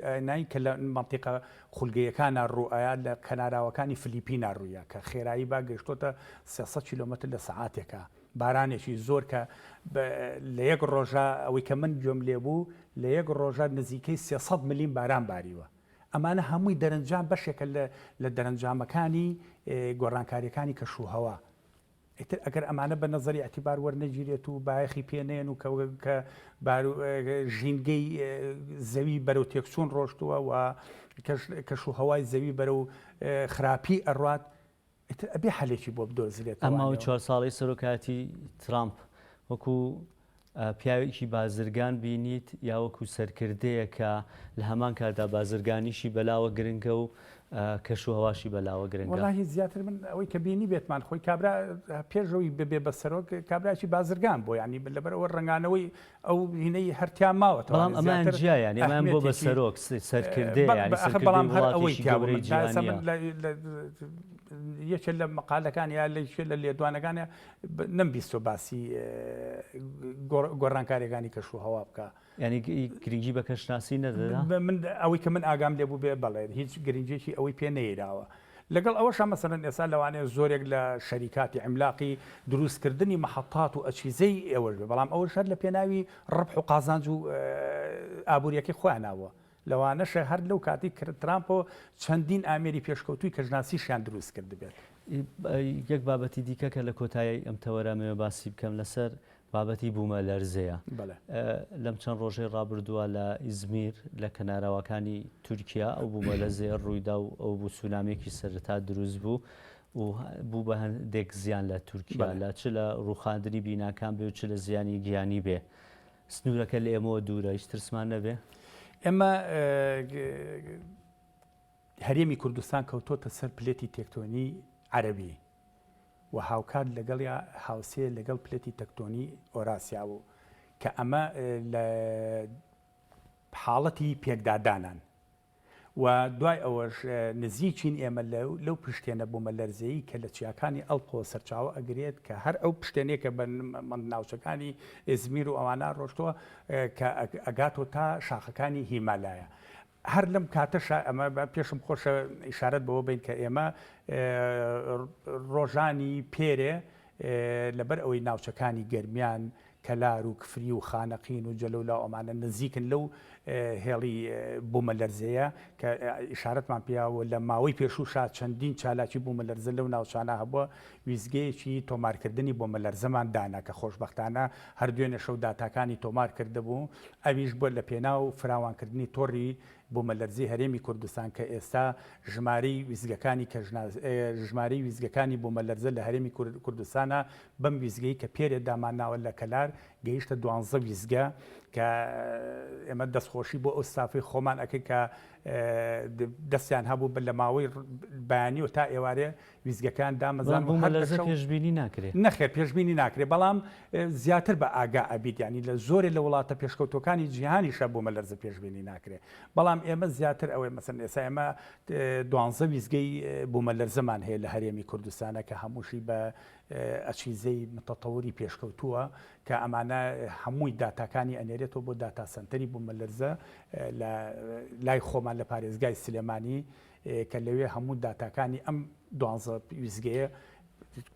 کە لە مەنتیقە خولگەیەکانا ڕووئەیا لە کەناراوەکانی فلیپینا ڕوویا کە خێرایی با گەیشتۆتە 300 کیلۆمەتر لە سەعاتێکا بارانێکی زۆر کە لە یەک ڕۆژە ئەوەی کە من گوێم لێ بوو لە یەک ڕۆژە نزیکەی 300 ملیم باران باریوە ئەمانە هەمووی دەرەنجام بەشێکە لە دەرەنجامەکانی گۆڕانکاریەکانی کەشوهەوا ئیتر ئەگەر ئەمانە بە نەزەری ئیعتیبار وەرنەگیرێت و بایەخی پێ نەیەن و کە ژینگەی زەوی بەرەو تێکچوون ڕۆشتووە و کەش و هەوای زەوی بەرەو خراپی ئەڕات ئیتر ئەبێ حەلێکی بۆ بدۆزرێتەوە. ئەم ماوەی چوار ساڵەی سەرۆکایەتی ترامپ وەکو پیاوێکی بازرگان بینیت یا وەکو سەرکردەیەک کە لە هەمان کاتدا بازرگانیشی بەلاوە گرنگە و کەش و هەواشی بەلاوە گرنگە؟ وەڵاهی زیاتر من ئەوەی کە بینی بێتمان خۆی کابرا پێشەوەی ببێ بە سەرۆک کابراکی بازرگان بۆ ینی لەبەرەوە ڕەنگانەوەی ئەو هینەی هەرتیا ماوەتەوە بەڵام ئەمان جیا یانی ئەمان بۆ بە سەرۆک سەرکردەیە یانی سەرکردەی بەڵام هەر ئەوەی وڵاتێکی گەورەی جیهانیە. یەکێ لە مەقالەکان یا لە یەکێ لە لێدوانەکان نەمبیستوە باسی گۆڕانکاریەکانی کەش و هەوا بکا. یانی گرنگی بە کەشناسی نەدەدا؟ من ئەوەی کە من ئاگام لێ بوو بێ بەڵێ هیچ گرنگیەکی ئەوەی پێ نەیراوە. لەگەڵ ئەوەشا مەسەلەن ئێستا لەوانەیە زۆرێک لە شەریکاتی عیملاقی دروستکردنی مەحەتات و ئەچیزەی ئێوەش بێ بەڵام ئەوەش هەر لە پێناوی ڕبح و قازانج و ئابووریەکەی خۆیان بووە. لەوانەشە هەر لەو کاتەی ترامپەوە چەندین ئامێری پێشکەوتووی کەشناسیشیان دروست کردبێت. یەک بابەتی دیکە کە لە کۆتایی ئەم تەوەرە ئەمەوێ باسی بکەم لەسەر بابەتی بوومەلەرزەیە. لەم چەند ڕۆژەی ڕابردووە لە ئیزمیر لە کەناراوەکانی تورکیا ئەو بوومەلەرزەیە ڕوویدا و ئەو بوو سونامییەکی سەرەتا دروست بوو و بوو بە هەندێک زیان لە تورکیا لە چ لە ڕووخاندنی بیناکان بێ و چ لە زیانی گیانی بێ. سنوورەکە لە ئێمەوە دوورە، هیچ ترسمان نەبێ؟ ئێمە هەرێمی کوردستان کەوتۆتە سەر plate ی تێکتۆنی عەرەبی و هاوکات لەگەڵیا هاوسێ لەگەڵ plate ی تەکتۆنی ئۆراسیا و کە ئەمە لە حاڵەتی پێکدادانان. و دوای ئەوەش نزیکین ئێمە لەو پشتێنە بوومەلەرزەیی کە لە چیاکانی ئەڵپەوە سەرچاوە ئەگرێت کە هەر ئەو پشتێنەیە کە بە ناوچەکانی ئێزمیر و ئەوانە ڕۆشتووە کە ئەگاتەوە تا شاخەکانی هیمالایە. هەر لەم کاتەشا ئەمە پێشم خۆشە ئیشارەت بەوە بین کە ئێمە ڕۆژانی پێرێ لەبەر ئەوەی ناوچەکانی گەرمیان کەلار و کفری و خانەقین و جەلەولا و ئەمانە نزیکن لەو هێڵی بوومەلەرزەیە کە ئیشارەتمان پێیا و لە ماوەی پێشووشا چەندین چالاکی بوومەلەرزە لەو ناوچانە هەبووە، ویستگەیەکی تۆمارکردنی بوومەلەرزەمان دانا کە خۆشبەختانە هەر دوێنێ شەو داتاکانی تۆمار کردبوو، ئەویش بووە لە پێناو فراوانکردنی تۆڕی بوومەلەرزەی هەرێمی کوردستان کە ئێستا ژمارەی ویستگەکانی کەشناس ژمارەی ویستگەکانی بوومەلەرزە لە هەرێمی کوردستانا بەم ویستگەی کە پێرێ دامانناوە لە کەلار گەیشتە دوانزە ویستگە کە ئێمە دەستخۆشی بۆ ئەو ستافەی خۆمان ئەکەین کە دەستیان هەبوو لە ماوەی بەیانیەوە تا ئێوارێ ویستگەکان دامەزراند و هەر لە شەو پێشبینی ناکرێ؟ نەخێر پێشبینی ناکرێ بەڵام زیاتر بە ئاگا ئەبیت یانی لە زۆرێ لە وڵاتە پێشکەوتوەکانی جیهانیشا بوومەلەرزە پێشبینی ناکرێ بەڵام ئێمە زیاتر ئەوەی مەسەن ئێستا ئێمە دوانزە ویستگەی بوومەلەرزەمان هەیە لە هەرێمی کوردستانە کە هەمووشی بە ئەچیزەی متەتەوری پێشکەوتووە کە ئەمانە هەمووی داتاکانی ئەنێرێتەوە بۆ داتا سەنتەری بوومەلەرزە لە لای خۆمان لە پارێزگای سلێمانی کە لەوێ هەموو داتاکانی ئەم دوانزە ویستگەیە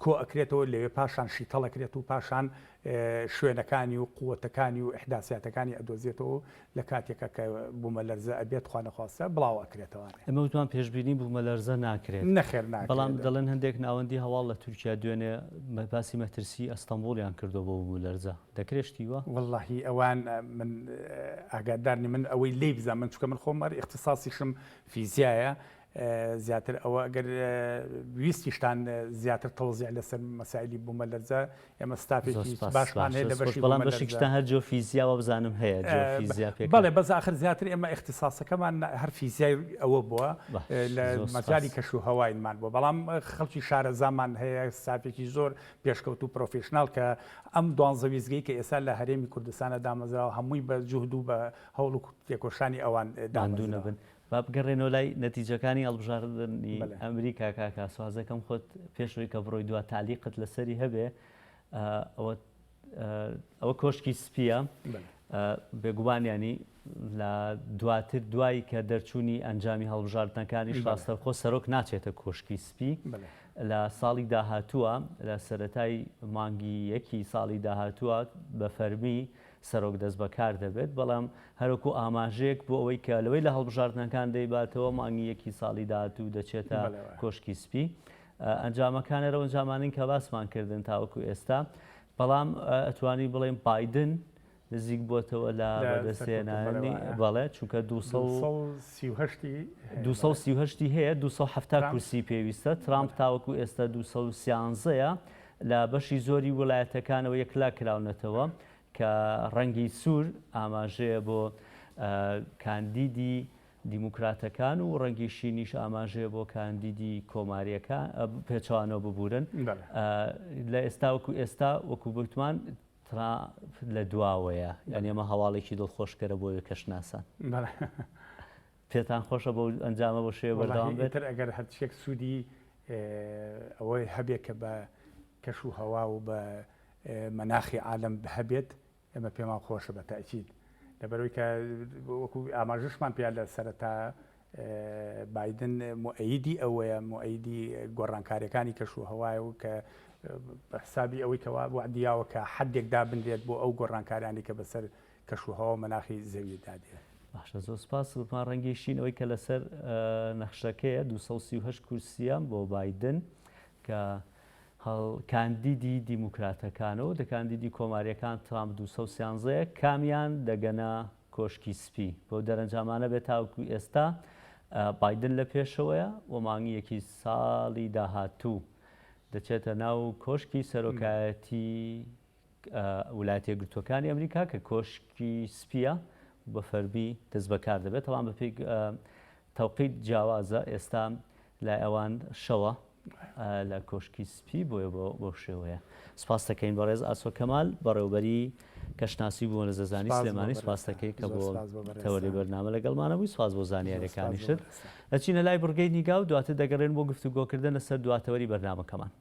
کۆ ئەکرێتەوە لەوێ پاشان شیتەڵ ئەکرێت و پاشان شوێنەکانی و قوتەکانی و ئیحداسیاتەکانی ئەدۆزێتەوە لە کاتێکا کە بوومەلەرزە ئەبێت خوانەخواستە بڵاو ئەکرێتەوانێ. ئێمە وتمان پێشبینی بوومەلەرزە ناکرێت. نەخێر ناکرێت. بەڵام دەڵێن هەندێک ناوەندی هەواڵ لە تورکیا دوێنێ باسی مەترسی ئەستەنبوڵیان کردووە بۆ بوومەلەرزە. دەکرێت شتی وا؟ وەڵاهی ئەوان من ئاگادار نیم من ئەوەی لێی بزانم من چونکە من خۆم هەر ئیختیساسیشم فیزیایە. زیاتر ئەوە ئەگەر ویستیشتان زیاتر تەوزیع لەسەر مەسایلی بوومەلەرزە ئێمە ستافێکی باشمان هەیە لە بەشی بەڵام بەشێکشتان هەر جیۆفیزیا وابزانم هەیە جیۆفیزیا پێک بەڵێ بەس ئاخر زیاتر ئێمە ئیختیساسەکەمان هەر فیزیای ئەوە بووە لە مەجالی کەش و هەواینمان بووە بەڵام خەڵکی شارەزامان هەیە ستافێکی زۆر پێشکەوتوو professional کە ئەم دوانزە ویستگەی کە ئێستا لە هەرێمی کوردستانە دامەزراوە هەمووی بە جوهد و بە هەوڵ و تێکۆشانی ئەوان ماندوو نەبن. با بگەڕێنەوە لای نەتیجەکانی هەڵبژاردنی ئەمریکا کاک ئاسۆ حەزەکەم خۆت پێش ئەوەی کە بڕۆی دوا تەعلیقت لەسەری هەبێ ئەوە ئەوە کۆشکی سپیە بێگومان ینی لە دواتر دوای کە دەرچوونی ئەنجامی هەڵبژاردنەکانیش ڕاستەوخۆ سەرۆک ناچێتە کۆشکی سپی لە ساڵی داهاتووە لە سەتای مانگی یەکی ساڵی داهاتووە بە فەرمی سەرۆک دەستبەکار دەبێت، بەڵام هەروەکو ئاماژەیەک بۆ ئەوەی کە لەوەی لە هەڵبژاردنەکان دەیباتەوە مانگی یەکی ساڵی داهاتوو دەچێتە کۆشکی سپی. ئەنجامەکان هەر ئەو ئەنجامانەن کە باسمان کردن تاوەکو ئێستا، بەڵام ئەتوانین بڵێین بایدن نزیک بۆتەوە لە بەدەستهێنانی بەڵێ چونکە 238 ی هەیە 270 کورسی پێویستە ترامپ تاوەکو ئێستا 213 لە بەشی زۆری وڵایەتەکانەوە یەکلا کراونەتەوە کە ڕەنگی سوور ئاماژەیە بۆ کاندیدی دیموکراتەکان و ڕەنگی شینیش ئاماژەیە بۆ کاندیدی کۆماریەکان پێچوانەوە ببورن لە ئێستا وەکو ئێستا وەکو بوتمان ترامپ لە دواوەیە یعنی ئەمە هەواڵێکی دڵخۆشکەرە بۆ کەشناسان پێتان خۆشە بەو ئەنجامە بۆ شێوە بەردەوام بێت؟ ئیتر ئەگەر هەرچیەک سوودی ئەوەی هەبێت کە بە کەش و هەوا و بە مەناخی عالەم هەبێت ئێمە پێمان خۆشە بە تەئکید لەبەرەوەی کە وەکو ئاماژەشمان پێیا لە سەرەتا بایدن موئەیدی ئەوەیە موئەیدی گۆڕانکاریەکانی کەش و هەوایە و کە بە حسابی ئەوەی کەوا وەعدیاوە کە حدێک دابنرێت بۆ ئەو گۆڕانکاریانی کە بەسەر کەشوهەوا و مەناخی زەویدا دێ. باشە زۆر سپاس وتمان ڕەنگی شین ئەوەی کە لەسەر نەخشەکەیە 238 کورسیە بۆ بایدن کە هەڵ کاندیدی دیموکراتەکانەوە دە کاندیدی کۆماریەکان ترامپ 213 کامیان دەگەنە کۆشکی سپی بەو دەرەنجامانە بێت تاوەکو ئێستا بایدن لە پێشەوەیە و مانگی یەکی ساڵی داهاتوو دەچێتە ناو کۆشکی سەرۆکایەتی ولایەتە یەکگرتووەکانی ئەمریکا کە کۆشکی سپییە و بە فەرمی دەستبەکار دەبێت، تەبعەن بەپێی تەوقیت جیاوازە، ئێستا لای ئەوان شەوە لە کۆشکی سپی بۆیە بەو شێوەیە. سپاس دەکەین بەڕێز ئاسۆ کەمال بەڕێوبەری کەشناسی بوومەلەرزەزانی سلێمانی سپاس دەکەین کە بۆ تەوەری بەرنامە لەگەڵمانە بووی سپاس بۆ زانیاریەکانیشت. دەچینە لای بڕگەی نیگا و دواتر دەگەڕێن بۆ گفتوگۆکردن لەسەر دواتەوەری بەرنامەکەمان.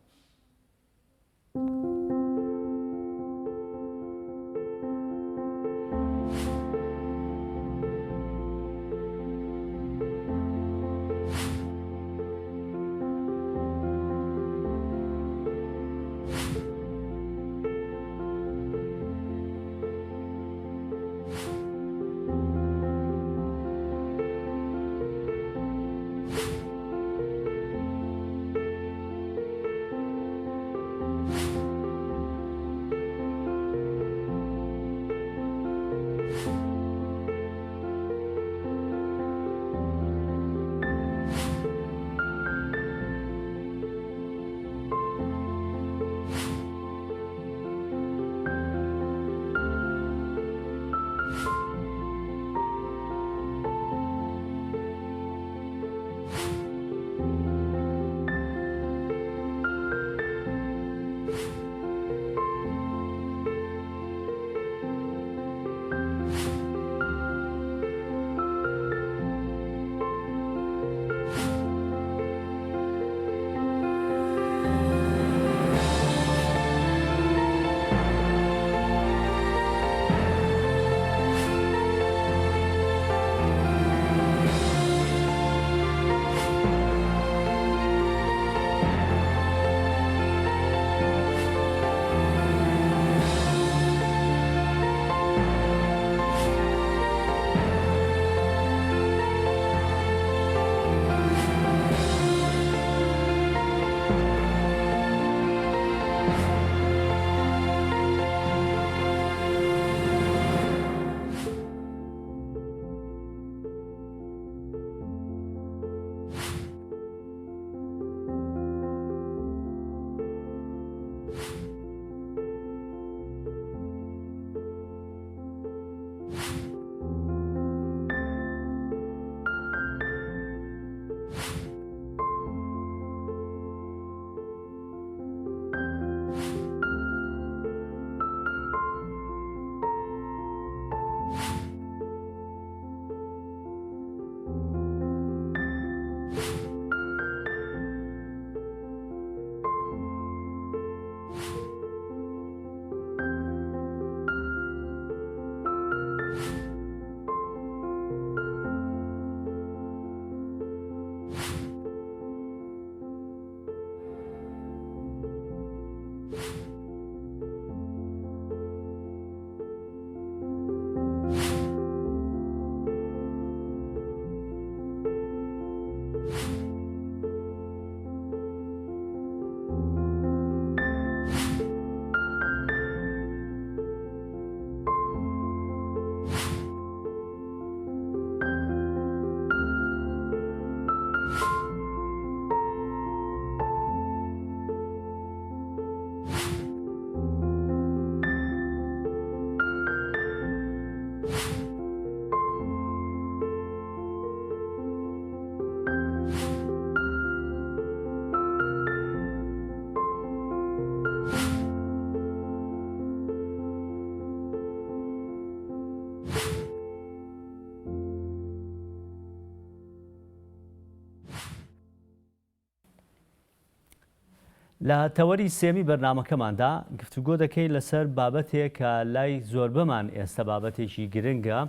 لە تەوەری سێمی بەرنامەکەماندا گفتوگۆ دەکەین لەسەر بابەتێک کە لای زۆربەمان ئێستا بابەتێکی گرنگە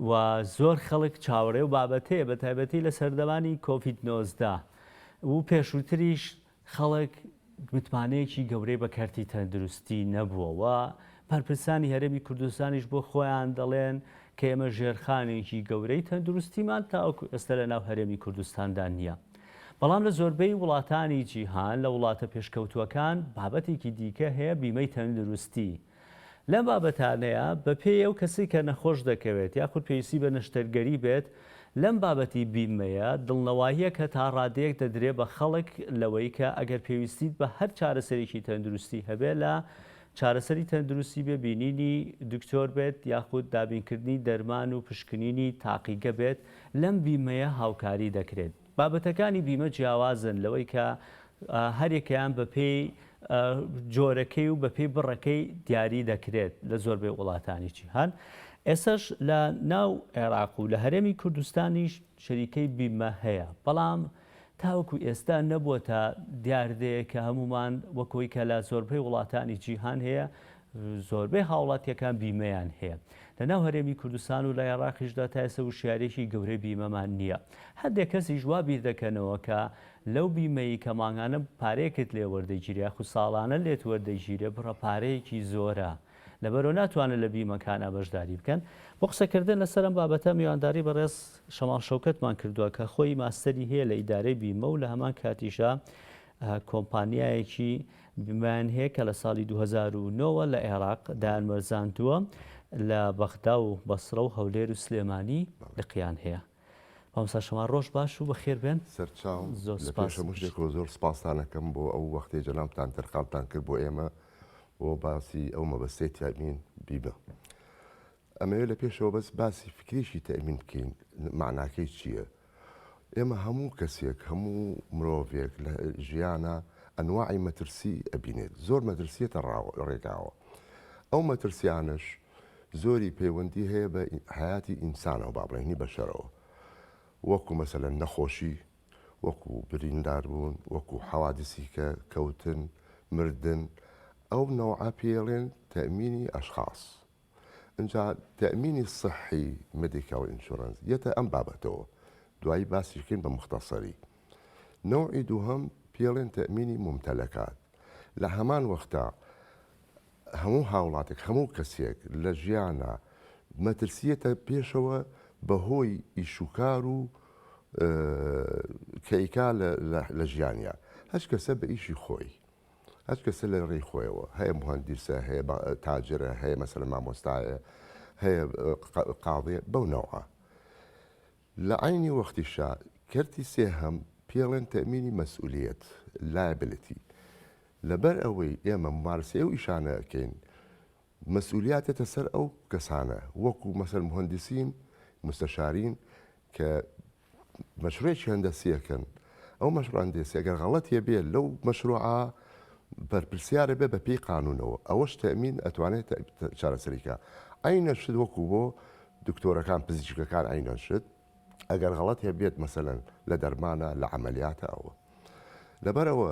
و زۆر خەڵک چاوەڕێ و بابەتەیە بە تایبەتی لە سەردەمانی کۆڤید 19 و پێشووتریش خەڵک متمانەیەکی گەورەی بە کەرتی تەندروستی نەبووە و بەرپرسانی هەرێمی کوردستانیش بۆ خۆیان دەڵێن کە ئێمە ژێرخانێکی گەورەی تەندروستیمان تاوەکو ئێستا لە ناو هەرێمی کوردستاندا نییە. بەڵام لە زۆربەی وڵاتانی جیهان لە وڵاتە پێشکەوتووەکان بابەتێکی دیکە هەیە بیمەی تەندروستی. لەم بابەتانەیە بەپێی ئەو کەسەی کە نەخۆش دەکەوێت یاخود پێویستی بە نەشتەرگەری بێت لەم بابەتی بیمەیە دڵنەواییەکە تا ڕادەیەک دەدرێ بە خەڵک لەوەی کە ئەگەر پێویستیت بە هەر چارەسەرێکی تەندروستی هەبێ لە چارەسەری تەندروستی بێ بینینی دکتۆر بێت یاخود دابینکردنی دەرمان و پشکنینی تاقیگە بێت لەم بیمەیە هاوکاری دەکرێت. بابەتەکانی بیمە جیاوازن لەوەی کە هەریەکەیان بەپێی جۆرەکەی و بەپێی بڕەکەی دیاری دەکرێت لە زۆربەی وڵاتانی جیهان. ئێستاش لە ناو عێراق و لە هەرێمی کوردستانیش شەریکەی بیمە هەیە، بەڵام تاوەکو ئێستا نەبووەتە دیاردەیەک کە هەموومان وەکۆی کە لە زۆربەی وڵاتانی جیهان هەیە زۆربەی هاوڵاتیەکان بیمەیان هەیە. لە ناو هەرێمی کوردستان و لە عێراقیشدا تا ئێستا وشیاریەکی گەورەی بیمەمان نییە. هەندێک کەسیش وا بیر دەکەنەوە کە لەو بیمەی کە مانگانە پارەیەکت لێ وەردەگیرێ یاخود ساڵانە لێت وەردەگیرێ بڕە پارەیەکی زۆرە لەبەرئەوە ناتوانن لە بیمەکانا بەشداری بکەن. بۆ قسەکردن لەسەر ئەم بابەتە میوانداری بەڕێز شەماڵ شەوکەتمان کردووە کە خۆی ماستەری هەیە لە ئیدارەی بیمە و لە هەمان کاتیشا کۆمپانیایەکی بیمەیان هەیە کە لە ساڵی 2009 وە لە عێراق دایانمەرزاندووە لە بەغدا و بەسڕە و هەولێر و سلێمانی لقیان هەیە. مامۆستا شەماڵ ڕۆژ باش و بەخێر بێن. سەرچاوم زۆر لە سپاس. پێش هەموو شتێکەوە زۆر سپاستان ئەکەم بۆ ئەو وەختەی جەنابتان تەرخانتان کرد بۆ ئێمە بۆ باسی ئەو مەبەستەی تەئمین بیمە. ئەمەوێ لە پێشەوە بەس باسی فکریشی تەئمین بکەین مەعناکەی چییە؟ ئێمە هەموو کەسێک هەموو مرۆڤێک لە ژیانە ئەنواعی مەترسی ئەبینێت زۆر مەترسیەتە ڕێگاوە ئەو مەترسیانش زۆری پەیوەندی هەیە بە حیاتی ئینسانەوە با بڵێن هی بەشەرەوە وەکو مەسەلەن نەخۆشی وەکو برینداربوون وەکو حەوادسی کە کەوتن مردن ئەو نەوعە پێڵێن تەمینی ئەشخاص ئینجا تەئمینی سحی Medical Insurance یەتە ئەم بابەتەوە دوایی باسی کەین بە موختەسەری. نەوعی دووهەم پێڵێن تەئمینی مومتەلەکات لە هەمان وەختا هەموو هاوڵاتێک هەموو کەسێک لە ژیانا مەترسیەتە پێشەوە بەهۆی ئیشوکار و کە ئیکا لە ژیانیا هەچ کەسە بە ئیشی خۆی هەچ کەسە لە ڕێی خۆیەوە هەیە موهەندیسە هەیە تاجرە هەیە مەسەلەن مامۆستایە هەیە قاضیە بەو نەوعە لە عەینی وەختیشا کەرتی سێهەم پێڵێن تەئمینی مەسئولیەت liability لەبەر ئەوەی ئێمە ممارسەی ئەو ئیشانە ئەکەین مەسئولیات دێتە سەر ئەو کەسانە وەکو مەسەل موهەندیسین مستەشارین کە مەشروعێکی هەندەسی ئەکەن ئەو مەشروع هەندەسی ئەگەر غەڵەتێ بێ لەو مەشروعە بەرپرسیارە بێ بە پێی قانونەوە ئەوەش تەئمین ئەتوانێت چارەسەری کا عەینە شت وەکو بۆ دکتۆرەکان پزیشکەکان عەینە شت ئەگەر غەڵەتێ بێت مەسەلەن لە دەرمانە لە عەمەلیاتە ئەوە لەبەرئەوە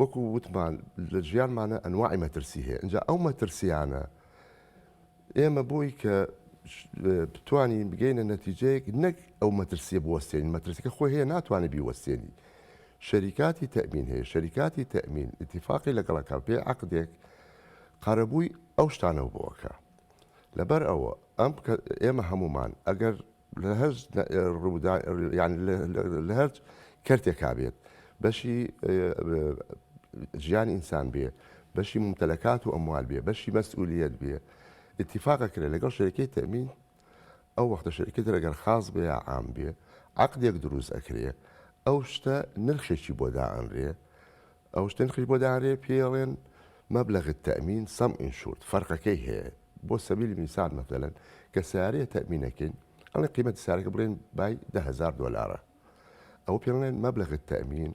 وەکو وتمان لە ژیانمانە ئەنواعی مەترسی هەیە ئینجا ئەو مەترسیانە ئێمە بۆی کە بتوانین بگەینە نەتیجەیەک نەک ئەو مەترسیە بوەستێنین مەترسیەکە خۆی هەیە ناتوانێت بیوەستێنی. شەریکاتی تەئمین هەیە، شەریکاتی تەئمین ئیتیفاقی لەگەڵ ئەکا پێی عەقدێک قەرەبووی ئەو شتانەو بۆ ئەکا. لەبەر ئەوە ئەم ئێمە هەموومان ئەگەر لە هەر ڕوودا یانی لە هەر کەرتێکا بێت بەشی ژیانی ئینسان بێ بەشی ممتەلەکات و ئەموال بێ بەشی مەسئولیەت بێ ئیتیفاق ئەکرێ لەگەڵ شەریکەی تەئمین ئەو وەختە شەریکەی تر ئەگەر خاص بێ یا عام بێ عەقدێک دروست ئەکرێ ئەو شتە نرخێکی بۆ دائەنرێ ئەو شتە نرخی بۆ دانرێ پێی ئەڵێن مبلغ التأمین sum insured فەرقەکەی هەیە بۆ سەبیلی میسال مەسەلەن کە سیارەیە تەئمینەکەین ئەڵێن قیمەتی سیارەکە بڵێن بای 10000 دۆلارە ئەوە پێ ئەڵێن مبلغ التأمین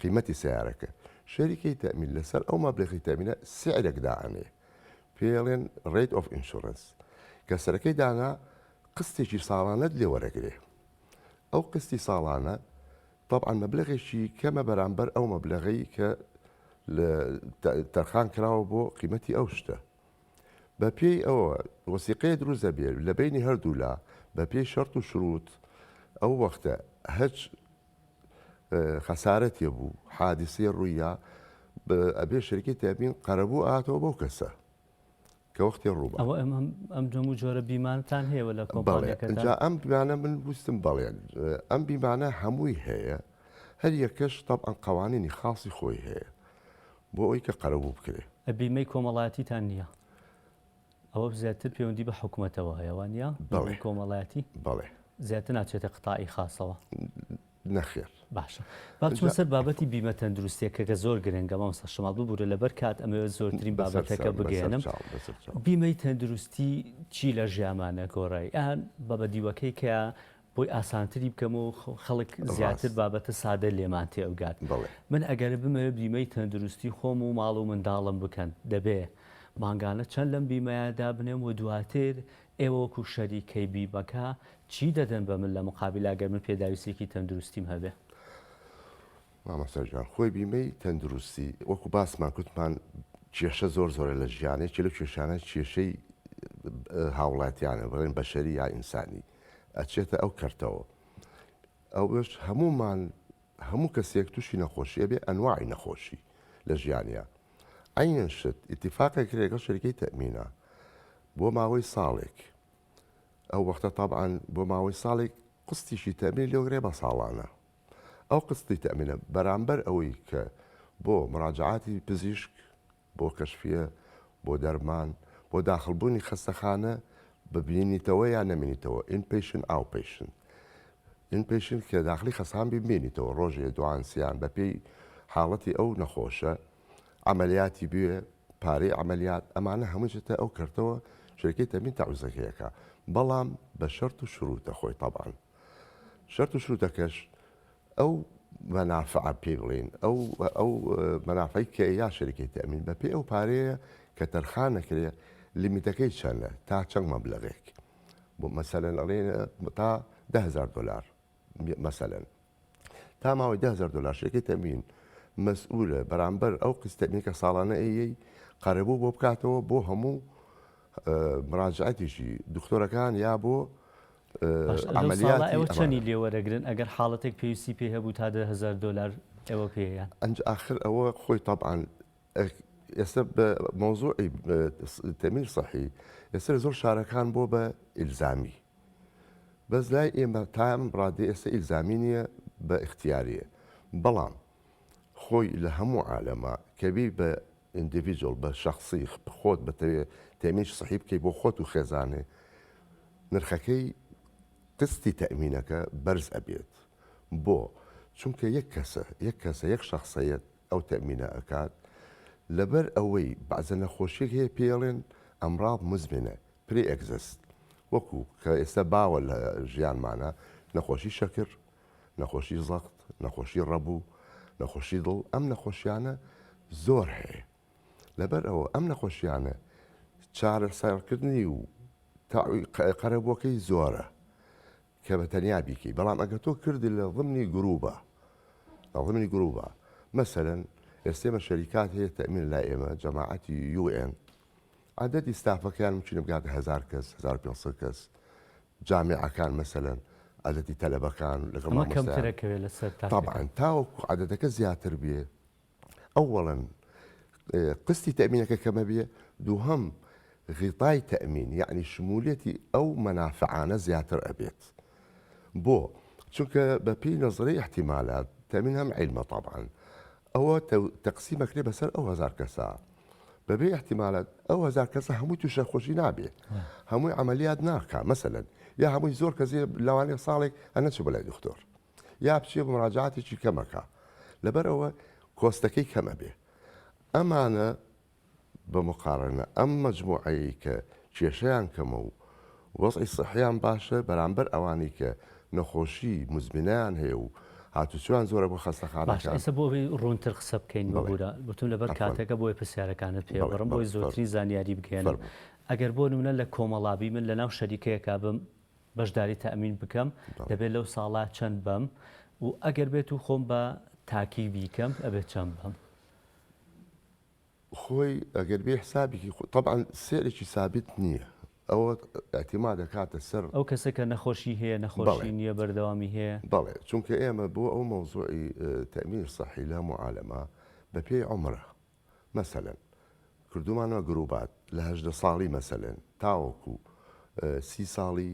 قیمەتی سیارەکە شەریکەی تەئمین لەسەر ئەو مەبلغی تەئمینە سعرێک دائەنێ پێی ئەڵێن rate of insurance کە سەرەکەی دانا قستێکی ساڵانەت لێ وەرەگرێ ئەو قستی ساڵانە تەبعەن مەبلەغێکی کەمە بەرامبەر ئەو مەبلەغەی کە تەرخان کراوە بۆ قیمەتی ئەو شتە. بە پێی ئەوە وەسیقەیە دروست دەبێت لە بەینی هەردوولا بە پێی شەرت و شروط ئەو وەختە هەچ خەسارەتێ بوو حادیسەی ڕوویا ئەبێ شەریکەی تەئمین قەرەبوو ئاتەوە بەو کەسە. کە وەختێ ڕووبا. ئەوە ئەم ئەم هەموو جۆرە بیمانەتان هەیە لە بەڵێ کۆمپانیاکەتان؟ ئینجا ئەم بیمانە من ویستم بەڵێ ئەم بیمانە هەمووی هەیە هەر یەکەش تەبعەن قەوانینی خاصی خۆی هەیە بۆ ئەوەی کە قەرەبوو بکرێ. بیمەی کۆمەڵایەتیتان نییە؟ ئەوە زیاتر پەیوەندی بە حکومەتەوە هەیە وانە؟ بەڵێ بیمەی کۆمەڵایەتی بەڵێ. زیاتر ناچێتە قەتاعی خاسەوە؟ نەخێر. باشە با بچمە سەر بابەتی بیمە تەندروستیەکە کە زۆر گرنگە مامۆستا شەماڵ ببورە لەبەر کات ئەمەوێت زۆرترین بابەتەکە بگەێنم بیمەی تەندروستی چی لە ژیامانە گۆڕای ئەهان بە بەدیوەکەی کە بۆی ئاسانتری بکەم و خەڵک زیاتر بابەتە سادە لێمان تێبگات من ئەگەر بمەوێت بیمەی تەندروستی خۆم و ماڵ و منداڵم بکەن دەبێ مانگانە چەند لەم بیمەیە دابنێم و دواتر ئێوە وەکو شەریکەی بیمەکە چی دەدەن بە من لە مقابیلا گەر من پێداویستیەکی تەندروستیم هەبێ؟ مامۆستا گیان خۆی بیمەی تەندروستی وەکو باسمان کوتمان کێشە زۆر زۆرە لە ژیان یەکێ لەو کێشانە کێشەی هاوڵاتیانە بڵێن بەشەری یا ئینسانی ئەچێتە ئەو کەرتەوە ئەوش هەمومان هەموو کەسێک تووشی نەخۆشی ئەبێ ئەنواعی نەخۆشی لە ژیانیا عەینەن شت ئیتیفاقێک کرێ لەگەڵ شەریکەی تەئمینە بۆ ماوەی ساڵێک ئەو وەختە تەبعەن بۆ ماوەی ساڵێک قستیشی تەئمینی لێوەگرێ بە ساڵانە ئەو قستی تەئمینە بەرامبەر ئەوەی کە بۆ مراجعاتی پزیشک بۆ کەشفیە بۆ دەرمان بۆ داخڵبوونی خەستەخانە ببینیتەوە یا نەمینیتەوە inpatient outpatient inpatient کە داخلی خەسان ببینیتەوە ڕۆژێ دوان سیان بەپێی حاڵەتی ئەو نەخۆشە عەمەلیاتی بوێ پارەی عەمەلیات ئەمانە هەمووی چێتە ئەو کەرتەوە شەریکەی تەمین تەعویزەکەی ئەکا بەڵام بە شەرت و شروتە خۆی تەبعەن شەرت و شروتەکەش ئەو مەنافعە پێی بڵێین ئەو ئەو مەنافعی کە یا شەریکەی تەمین بە پێی ئەو پارەیە کە تەرخان نەکرێ لیمیتەکەی چەندە تا چەند مەبلەغێک بۆ مەسەلەن ئەڵێن تا 10000 دلار مەسەلەن تا ماوەی 10000 دلار شەریکەی تەمین مەسئولە بەرامبەر ئەو قیست تەمین کە ساڵانە ئەیەی قەرەبوو بۆ بکاتەوە بۆ هەموو مراجعەتیشی دکتۆرەکان یا بۆ عەمەلیاتی ئەوە چەنی لێ وەرەگرن ئەگەر حاڵەتێک پێویستی پێ هەبوو تا 10000 دلار ئێوە پێیان ئەنج ئاخر ئەوە خۆی تەبعەن ئێستا بە مەوزوعی تەمین سەحی ئێستا زۆر شارەکان بۆ بە ئیلزامی بەس لای ئێمە تا ئەم ڕادەی ئێستا ئیلزامی نییە بە ئیختیاریە بەڵام خۆی لە هەموو عالەما کە بی بە individual بە شەخسی خۆت بتەوێ تەمینش سەحی بکەی بۆ خۆت و خێزانێ نرخەکەی قستی تەمینەکە بەرز ئەبێت بۆ چونکە یەک کەسە یەک کەسە یەک شخصەیەت ئەو تەمینە ئەکات لەبەر ئەوەی بەعزە نەخۆشیەک هەیە پێڵێن ئەمراض مزمنە Pre-exist، وەکو کە ئێستا باوە لە ژیانمانا، نەخۆشی شەکر، نەخۆشی زەخت، نەخۆشی ڕەبوو، نەخۆشی دڵ، ئەم نەخۆشیانە زۆر هەیە. لەبەر ئەوە ئەم نەخۆشیانە چارەسەرکردنی و قەرەبووەکەی زۆرە کە بە تەنیا بیکەی، بەڵام ئەگەر تۆ کردی لە ضمنی گروبە، لە ضمنی گروبە، مەسەلەن ئێستا ئێمە شەریکات هەیە تەئمین لای ئێمە جەماعەتی UN، عەدەدی ستافەکەیان ممکنە بگاتە هەزار کەس، 1500 کەس، جامیعەکان مەسەلەن. عەدەدی تەلەبەکان لەگەڵ ئەمە مامۆستایان. کەمترە کەوێ لەسەر تاکەکان. تەبعەن تاوەکو عەدەدەکە زیاتر بێ ئەوەڵەن قستی تەئمینەکە کەمە بێ، دووهەم غیتای تەئمین یەعنی شمولیەتی ئەو مەنافعانە زیاتر ئەبێت. بۆ؟ چونکە بە پێی نەزەرەی ئیحتیمالات، تەئمین هەم عیلمە تەبعەن، ئەوە تەقسیم ئەکرێ بەسەر ئەو هەزار کەسە. بەبێ ئیحتیمالات ئەو هەزار کەسە هەمووی تووش نەخۆشی نابێ، هەمووی عەمەلیات ناکا مەسەلەن، یا هەمووی زۆر کەس لەوانەیە ساڵێک نەچوو بە لای دکتۆر. یا بچێ مراجعاتێکی کەمەکا لەبەر ئەوە cost ەکەی کەم ئەبێ ئەمانە بە مقارنە ئەم مەجموعەیەی کە کێشەیان کەمە و وەزعی سەحیان باشە بەرامبەر ئەوانەی کە نەخۆشی مزمنیان هەیە و هاتوچۆیان زۆرە بۆ باش خەستەخانەکان. ئێستا بۆ ئەوەی ڕوونتر قسە بکەین بەڵێ ببورە وتم لەبەر عەفوەن کاتەکە بۆیە پرسیارەکانت پێ بەڵێ بڕم بەڵێ بۆی زۆرترین فەرموو زانیاری بگەیەنم فەرموو. ئەگەر بۆ نمونە لە کۆمەڵابی من لەناو شەریکەیەکا بم بەشداری تەئمین بکەم دەبێت لەو ساڵا چەند بەم و ئەگەر بێت و خۆم بە تاکی بیکەم ئەبێت چەند بەم؟ خۆی ئەگەر بێ حسابێکی تەبعەن سعرێکی سابت نییە ئەوە ئیعتیماد دەکاتە سەر. ئەو کەسە کە نەخۆشی هەیە نەخۆشی نییە بەردەوامی هەیە. بەڵێ چونکە ئێمە بۆ ئەو مەوزوعی تەئمین سەحی لە معالەمە بە پێی عومرە مەسەلەن کردومانە گروبات لە 18 ساڵی مەسەلەن تاوەکو سی ساڵی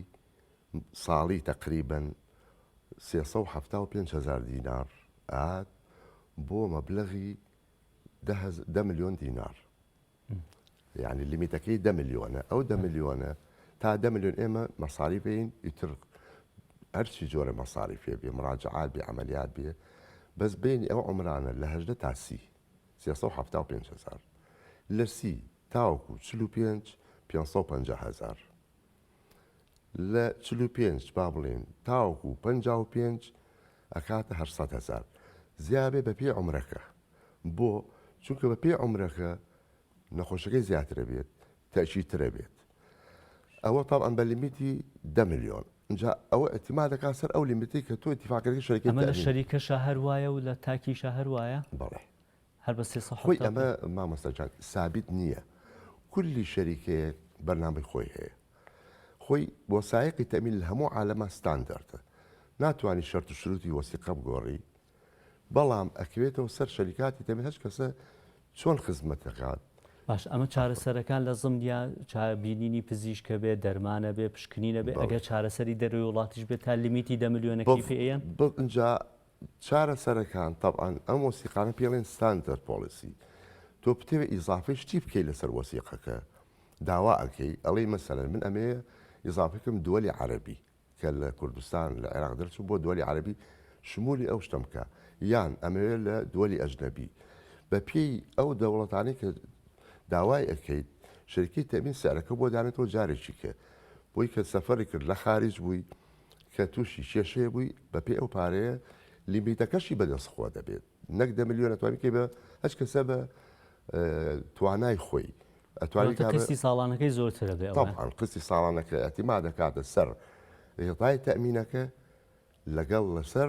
ساڵی تەقریبەن 375 هەزار دینار ئات بۆ مەبلەغی دە ملیۆن دینار یعنی limit ەکەی دە ملیۆنە ئەو دە ملیۆنە تا دە ملیۆن ئێمە مەساری بین ئیتر هەرچی جۆرە مەساریفێ بێ مراجعات بێ عملیات بێ بەس بینی ئەو عمرانە لە هەژدە تا سی 375 هزار لە سی تاوەکو 45 550 هزار لە 45 با بڵێن تاوەکو 55 ئەکاتە 800 هزار زیابێ بە پێی عمرەکە بۆ؟ چونکە بە پێی عومرەکە نەخۆشەکەی زیاترە بێت تەئکیدترە بێت ئەوە تەبعەن بە limit ی دە ملیۆن ئینجا ئەوە ئیعتیماد دەکات سەر ئەو limit ەی کە تۆ ئیتیفاقەکەی شەریکەی ئەمە لە تەئمین. شەریکەشا هەر وایە و لە تاکیشا هەر وایە؟ بەڵێ. هەر بە 370 خۆی ئەمە مامۆستا جان سابیت نییە کولی شەریکەیەک بەرنامەی خۆی هەیە خۆی وەسایقی تەئمین لە هەموو عالەما ستاندەرتە ناتوانی شەرت و شروتی وەسیقە بگۆڕی بەڵام ئەکەوێتەوە سەر شەریکاتی تەمێ هەچ کەسە چۆن خزمەت ئەکات. باش ئەمە چارەسەرەکان لە زمنیا چا بینینی پزیشکە بێ دەرمانە بێ پشکنینە بێ ئەگەر چارەسەری دەرەوەی وڵاتیش بێت تا limit ی دە ملیۆنەکەی پێ ئەیەن؟ بڵ ئینجا چارەسەرەکان تەبعەن ئەم وەسیقانە پێڵێن standard policy تۆ بتەوێ ئیزافەی شتی بکەی لەسەر وەسیقەکە داوا ئەکەی ئەڵێی مەسەلەن من ئەمەیە ئیزافەکەم دووەلی عەرەبی کە لە کوردستان لە عێراق دەرچوو بۆ دوەلی عەرەبی شمولی ئەو شتەم بکە یان ئەمەوێ لە دوەلی ئەجنەبی بە پێی ئەو دەوڵەتانەی کە داوای ئەکەیت شەریکەی تەئمین سعرەکە بۆ دانێتەوە جارێکی کە بۆی کە سەفەری کرد لە خارج بووی کە تووشی کێشەیە بووی بە پێی ئەو پارەیە limit ەکەشی بەدەست خۆ دەبێت نەک دە ملیۆن ئەتوانی کەی بە هەچ کەسە بە توانای خۆی ئەتوانی کە قستی ساڵانەکەی زۆرترە بێ طبعا قستی ساڵانەکە اعتماد دەکاتە سەر غطای تەمینەکە لەگەڵ لەسەر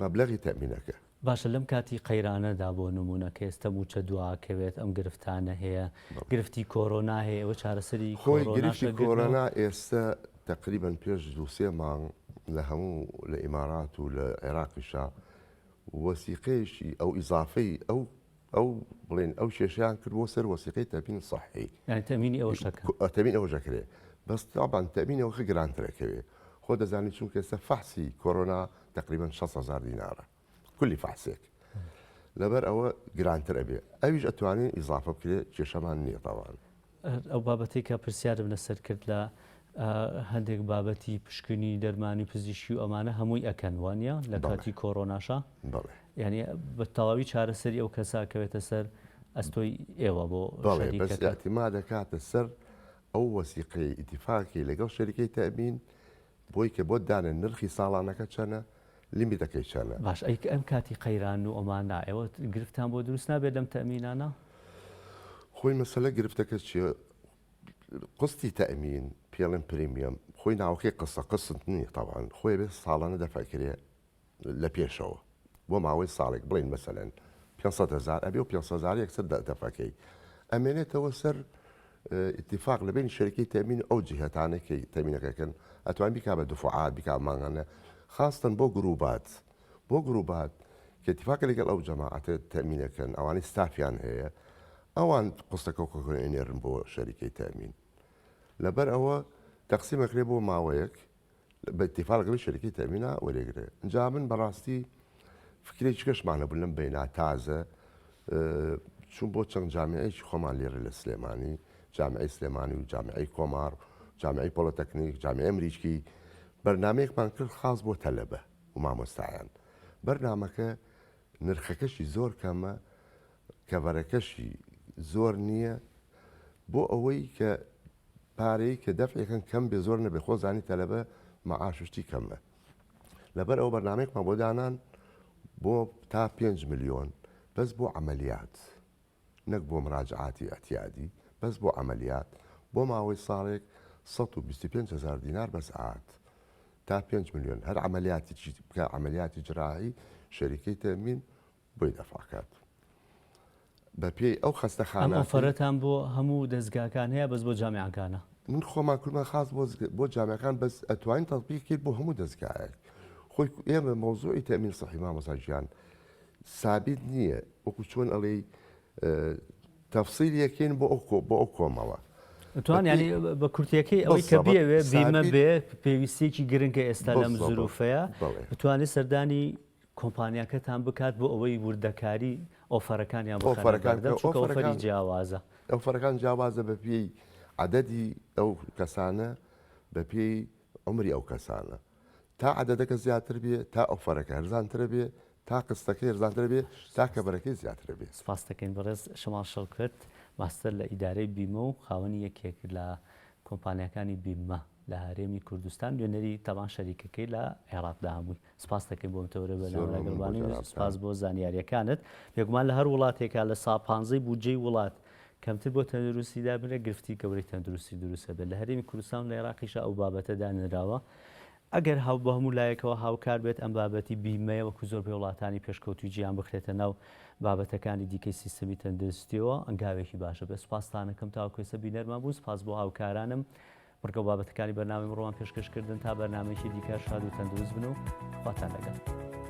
مەبلەغی تەمینەکە. باشە لەم کاتی قەیرانەدا بۆ نمونە کە ئێستا موچە دواکەوێت ئەم گرفتانە هەیە گرفتی کۆرۆنا هەیە ئێوە چارەسەری خۆی گرفتی کۆرۆنا ئێستا تقریبا پێش دووسێ مانگ لە هەموو لە ئیمارات و لە عێراقیشا وەسیقەیەکی ئەو ئیزافەی ئەو ئەو بڵێن ئەو کێشەیان کرد بۆ سەر وەسیقەی تەمین سەحی. یانی تەمینی ئەوەش ئەکەن. تەمین ئەوەش ئەکرێ بەس تەبعەن تەمینی ئەوەکە گرانتر ئەکەوێ خۆ دەزانی چونکە ئێستا فەحسی کۆرۆنا تەقریبەن 600 هەزار دینارە کولی فەحسێک لەبەر ئەوە گرانتر ئەبێ ئەویش ئەتوانین ئیزافە بکرێ کێشەمان نییە تاوان. ئەو بابەتەی کە پرسیارم لەسەر کرد لە هەندێک بابەتی پشکنی دەرمانی پزیشکی و ئەمانە هەمووی ئەکەن وانە لە کاتی کۆرۆناشا یعنی بە تەواوی چارەسەری ئەو کەسا کەوێتە سەر ئەستۆی ئێوە بۆ بەڵێ بەس اعتماد دەکاتە سەر ئەو وەسیقەی ئیتیفاقی لەگەڵ شەریکەی تەئمین بۆی کە بۆت دانێن نرخی ساڵانەکە چەنە limit ەکەی چەنە. باش ئەی ئەم کاتی قەیران و ئەمانە ئێوە گرفتان بۆ دروست نابێت لەم تەئمینانە؟ خۆی مەسەلە گرفتەکە چیە قستی تەئمین پێڵێن premium خۆی ناوەکەی قسە قسط نییە تاوان خۆی بێت ساڵانە دەفعکرێ لە پێشەوە بۆ ماوەی ساڵێک بڵین مەسەلەن 500 هزار ئەبێ و 500 هزار یەکسەر دەفعەکەی ئەمێنێتەوە سەر. ئیتیفاق لە بینی شەریکەی تەمین ئەو جهتانەی کە تەمینەکەکەن ئەتوان بیکا بە دفعات بیکا مانگانە خاستن بۆ گروبات بۆ گروبات کە ئیتیفاقی لەگەڵ ئەو جەماعەتە تەمینەکەن ئەوانەی ستافیان هەیە ئەوان قستەکە کۆکەن ئەینێرن بۆ شەریکەی تەمین لەبەر ئەوە تەقسیم ئەکرێ بۆ ماوەیەک بە ئیتیفاق لەگەڵ شەریکەی تەمینە وەرێگرێ جا من بەڕاستی فکرێکی کەشمان هەبوو لەم بەینا تازە چوون بۆ چەند جامیعەیەکی خۆمان لێرە لە سلێمانی جامیعەی سلێمانی و جامیعەی کۆمار جامیعەی پۆلۆتەکنیک جامیعەی ئەمریکی بەرنمەیەکمان کرد خاص بۆ تەلەبە و مامۆستایان بەرنامەکە نرخەکەشی زۆر کەمە کەڤەرەکەشی زۆر نییە بۆ ئەوەی کە پارەی کە دەفعەکەن کەم بێ زۆر نەبێ خۆ زانی تەلەبە مەعاش شتی کەمە لەبەر ئەو بەرنمەیەکمان بۆ دانان بۆ تا 5 ملیۆن بەس بۆ عملیات نەک بۆ مراجعاتی اعتیادی بەس بۆ عملیات بۆ ماوەی ساڵێک 125 هزار دینار بەس ئات تا 5 ملیۆن هەر عملیاتی بکە عملیاتی جراحی شەریکەی تەمین بۆی دەفع کات بە پێی ئەو ئەم خەستەخاناتەی. ئۆفەرەتان بۆ هەموو دەزگاکان هەیە بەس بۆ جامیعەکانە؟ من خۆمان کردمان خاص بۆ بۆ جامیعەکان بەس ئەتوانین تەتبیق کەین بۆ هەموو دەزگایەک خۆی ئێمە مەوزوعی تەئمین سەحی مامۆستا گیان سابیت نییە وەکو چۆن ئەڵێی تەفسیل یەکەین بۆ ئەو بۆ ئەو کۆمەڵە توان ینی بە کورتەکەی ئەوەی کە بیەوێ بیمە بێ پێویستێکی گرنگە ئێستا لەم زروفەیە بتوانێت سەردانی کۆمپانیاکەتان بکات بۆ ئەوەی وردەکاری ئۆفەرەکانیان بخەنە بەردەم چونکە ئۆفەری جیاوازە. ئۆفەرەکان جیاوازە بە پێی عەدەدی ئەو کەسانە بە پێی عومری ئەو کەسانە تا عەدەدەکە زیاتر بێ تا ئۆفەرەکە هەرزانترە بێ تا قستەکەی هەرزانترە بێ تا کەبەرەکەی زیاترە بێ. سپاست دەکەین بەڕێز شەماڵ شەوکەت ماستەر لە ئیدارەی بیمە و خاوەنی یەکێک لە کۆمپانیاکانی بیمە لە هەرێمی کوردستان نوێنەری تەبان شەریکەکەی لە عێراقدا هەمووی. سپاست دەکەین بۆ ئەم تەوەرە زۆر بەرنامە مەمنون بۆ لەگەڵبانی و جەنابتان. سپاس بۆ زانیاریەکانت. بێگومان لە هەر وڵاتێکا لە سا پانزەی بودجەی وڵات کەمتر بۆ تەندروستی دابنرێت گرفتی گەورەی تەندروستی دروست ئەبێت. لە هەرێمی کوردستان و لە عێراقیشا ئەو بابەتە دانراوە. ئەگەر هاو بە هەموو لایەکەوە هاوکار بێت ئەم بابەتی بیمەیە وەکو زۆربەی وڵاتانی پێشکەوتووی جیهان بخرێتە ناو بابەتەکانی دیکەی سیستەمی تەندروستیەوە هەنگاوێکی باشە بێت. سپاستانەکەم تاوەکو ئێستا بینەرمان بوون. سپاس بۆ هاوکارانم. بڕگە و بابەتەکانی بەرنامەی ئەمڕۆمان پێشکەش کردن تا بەرنامەیەکی دیکە شاد و تەندروست بن و خواتان لەگەڵ.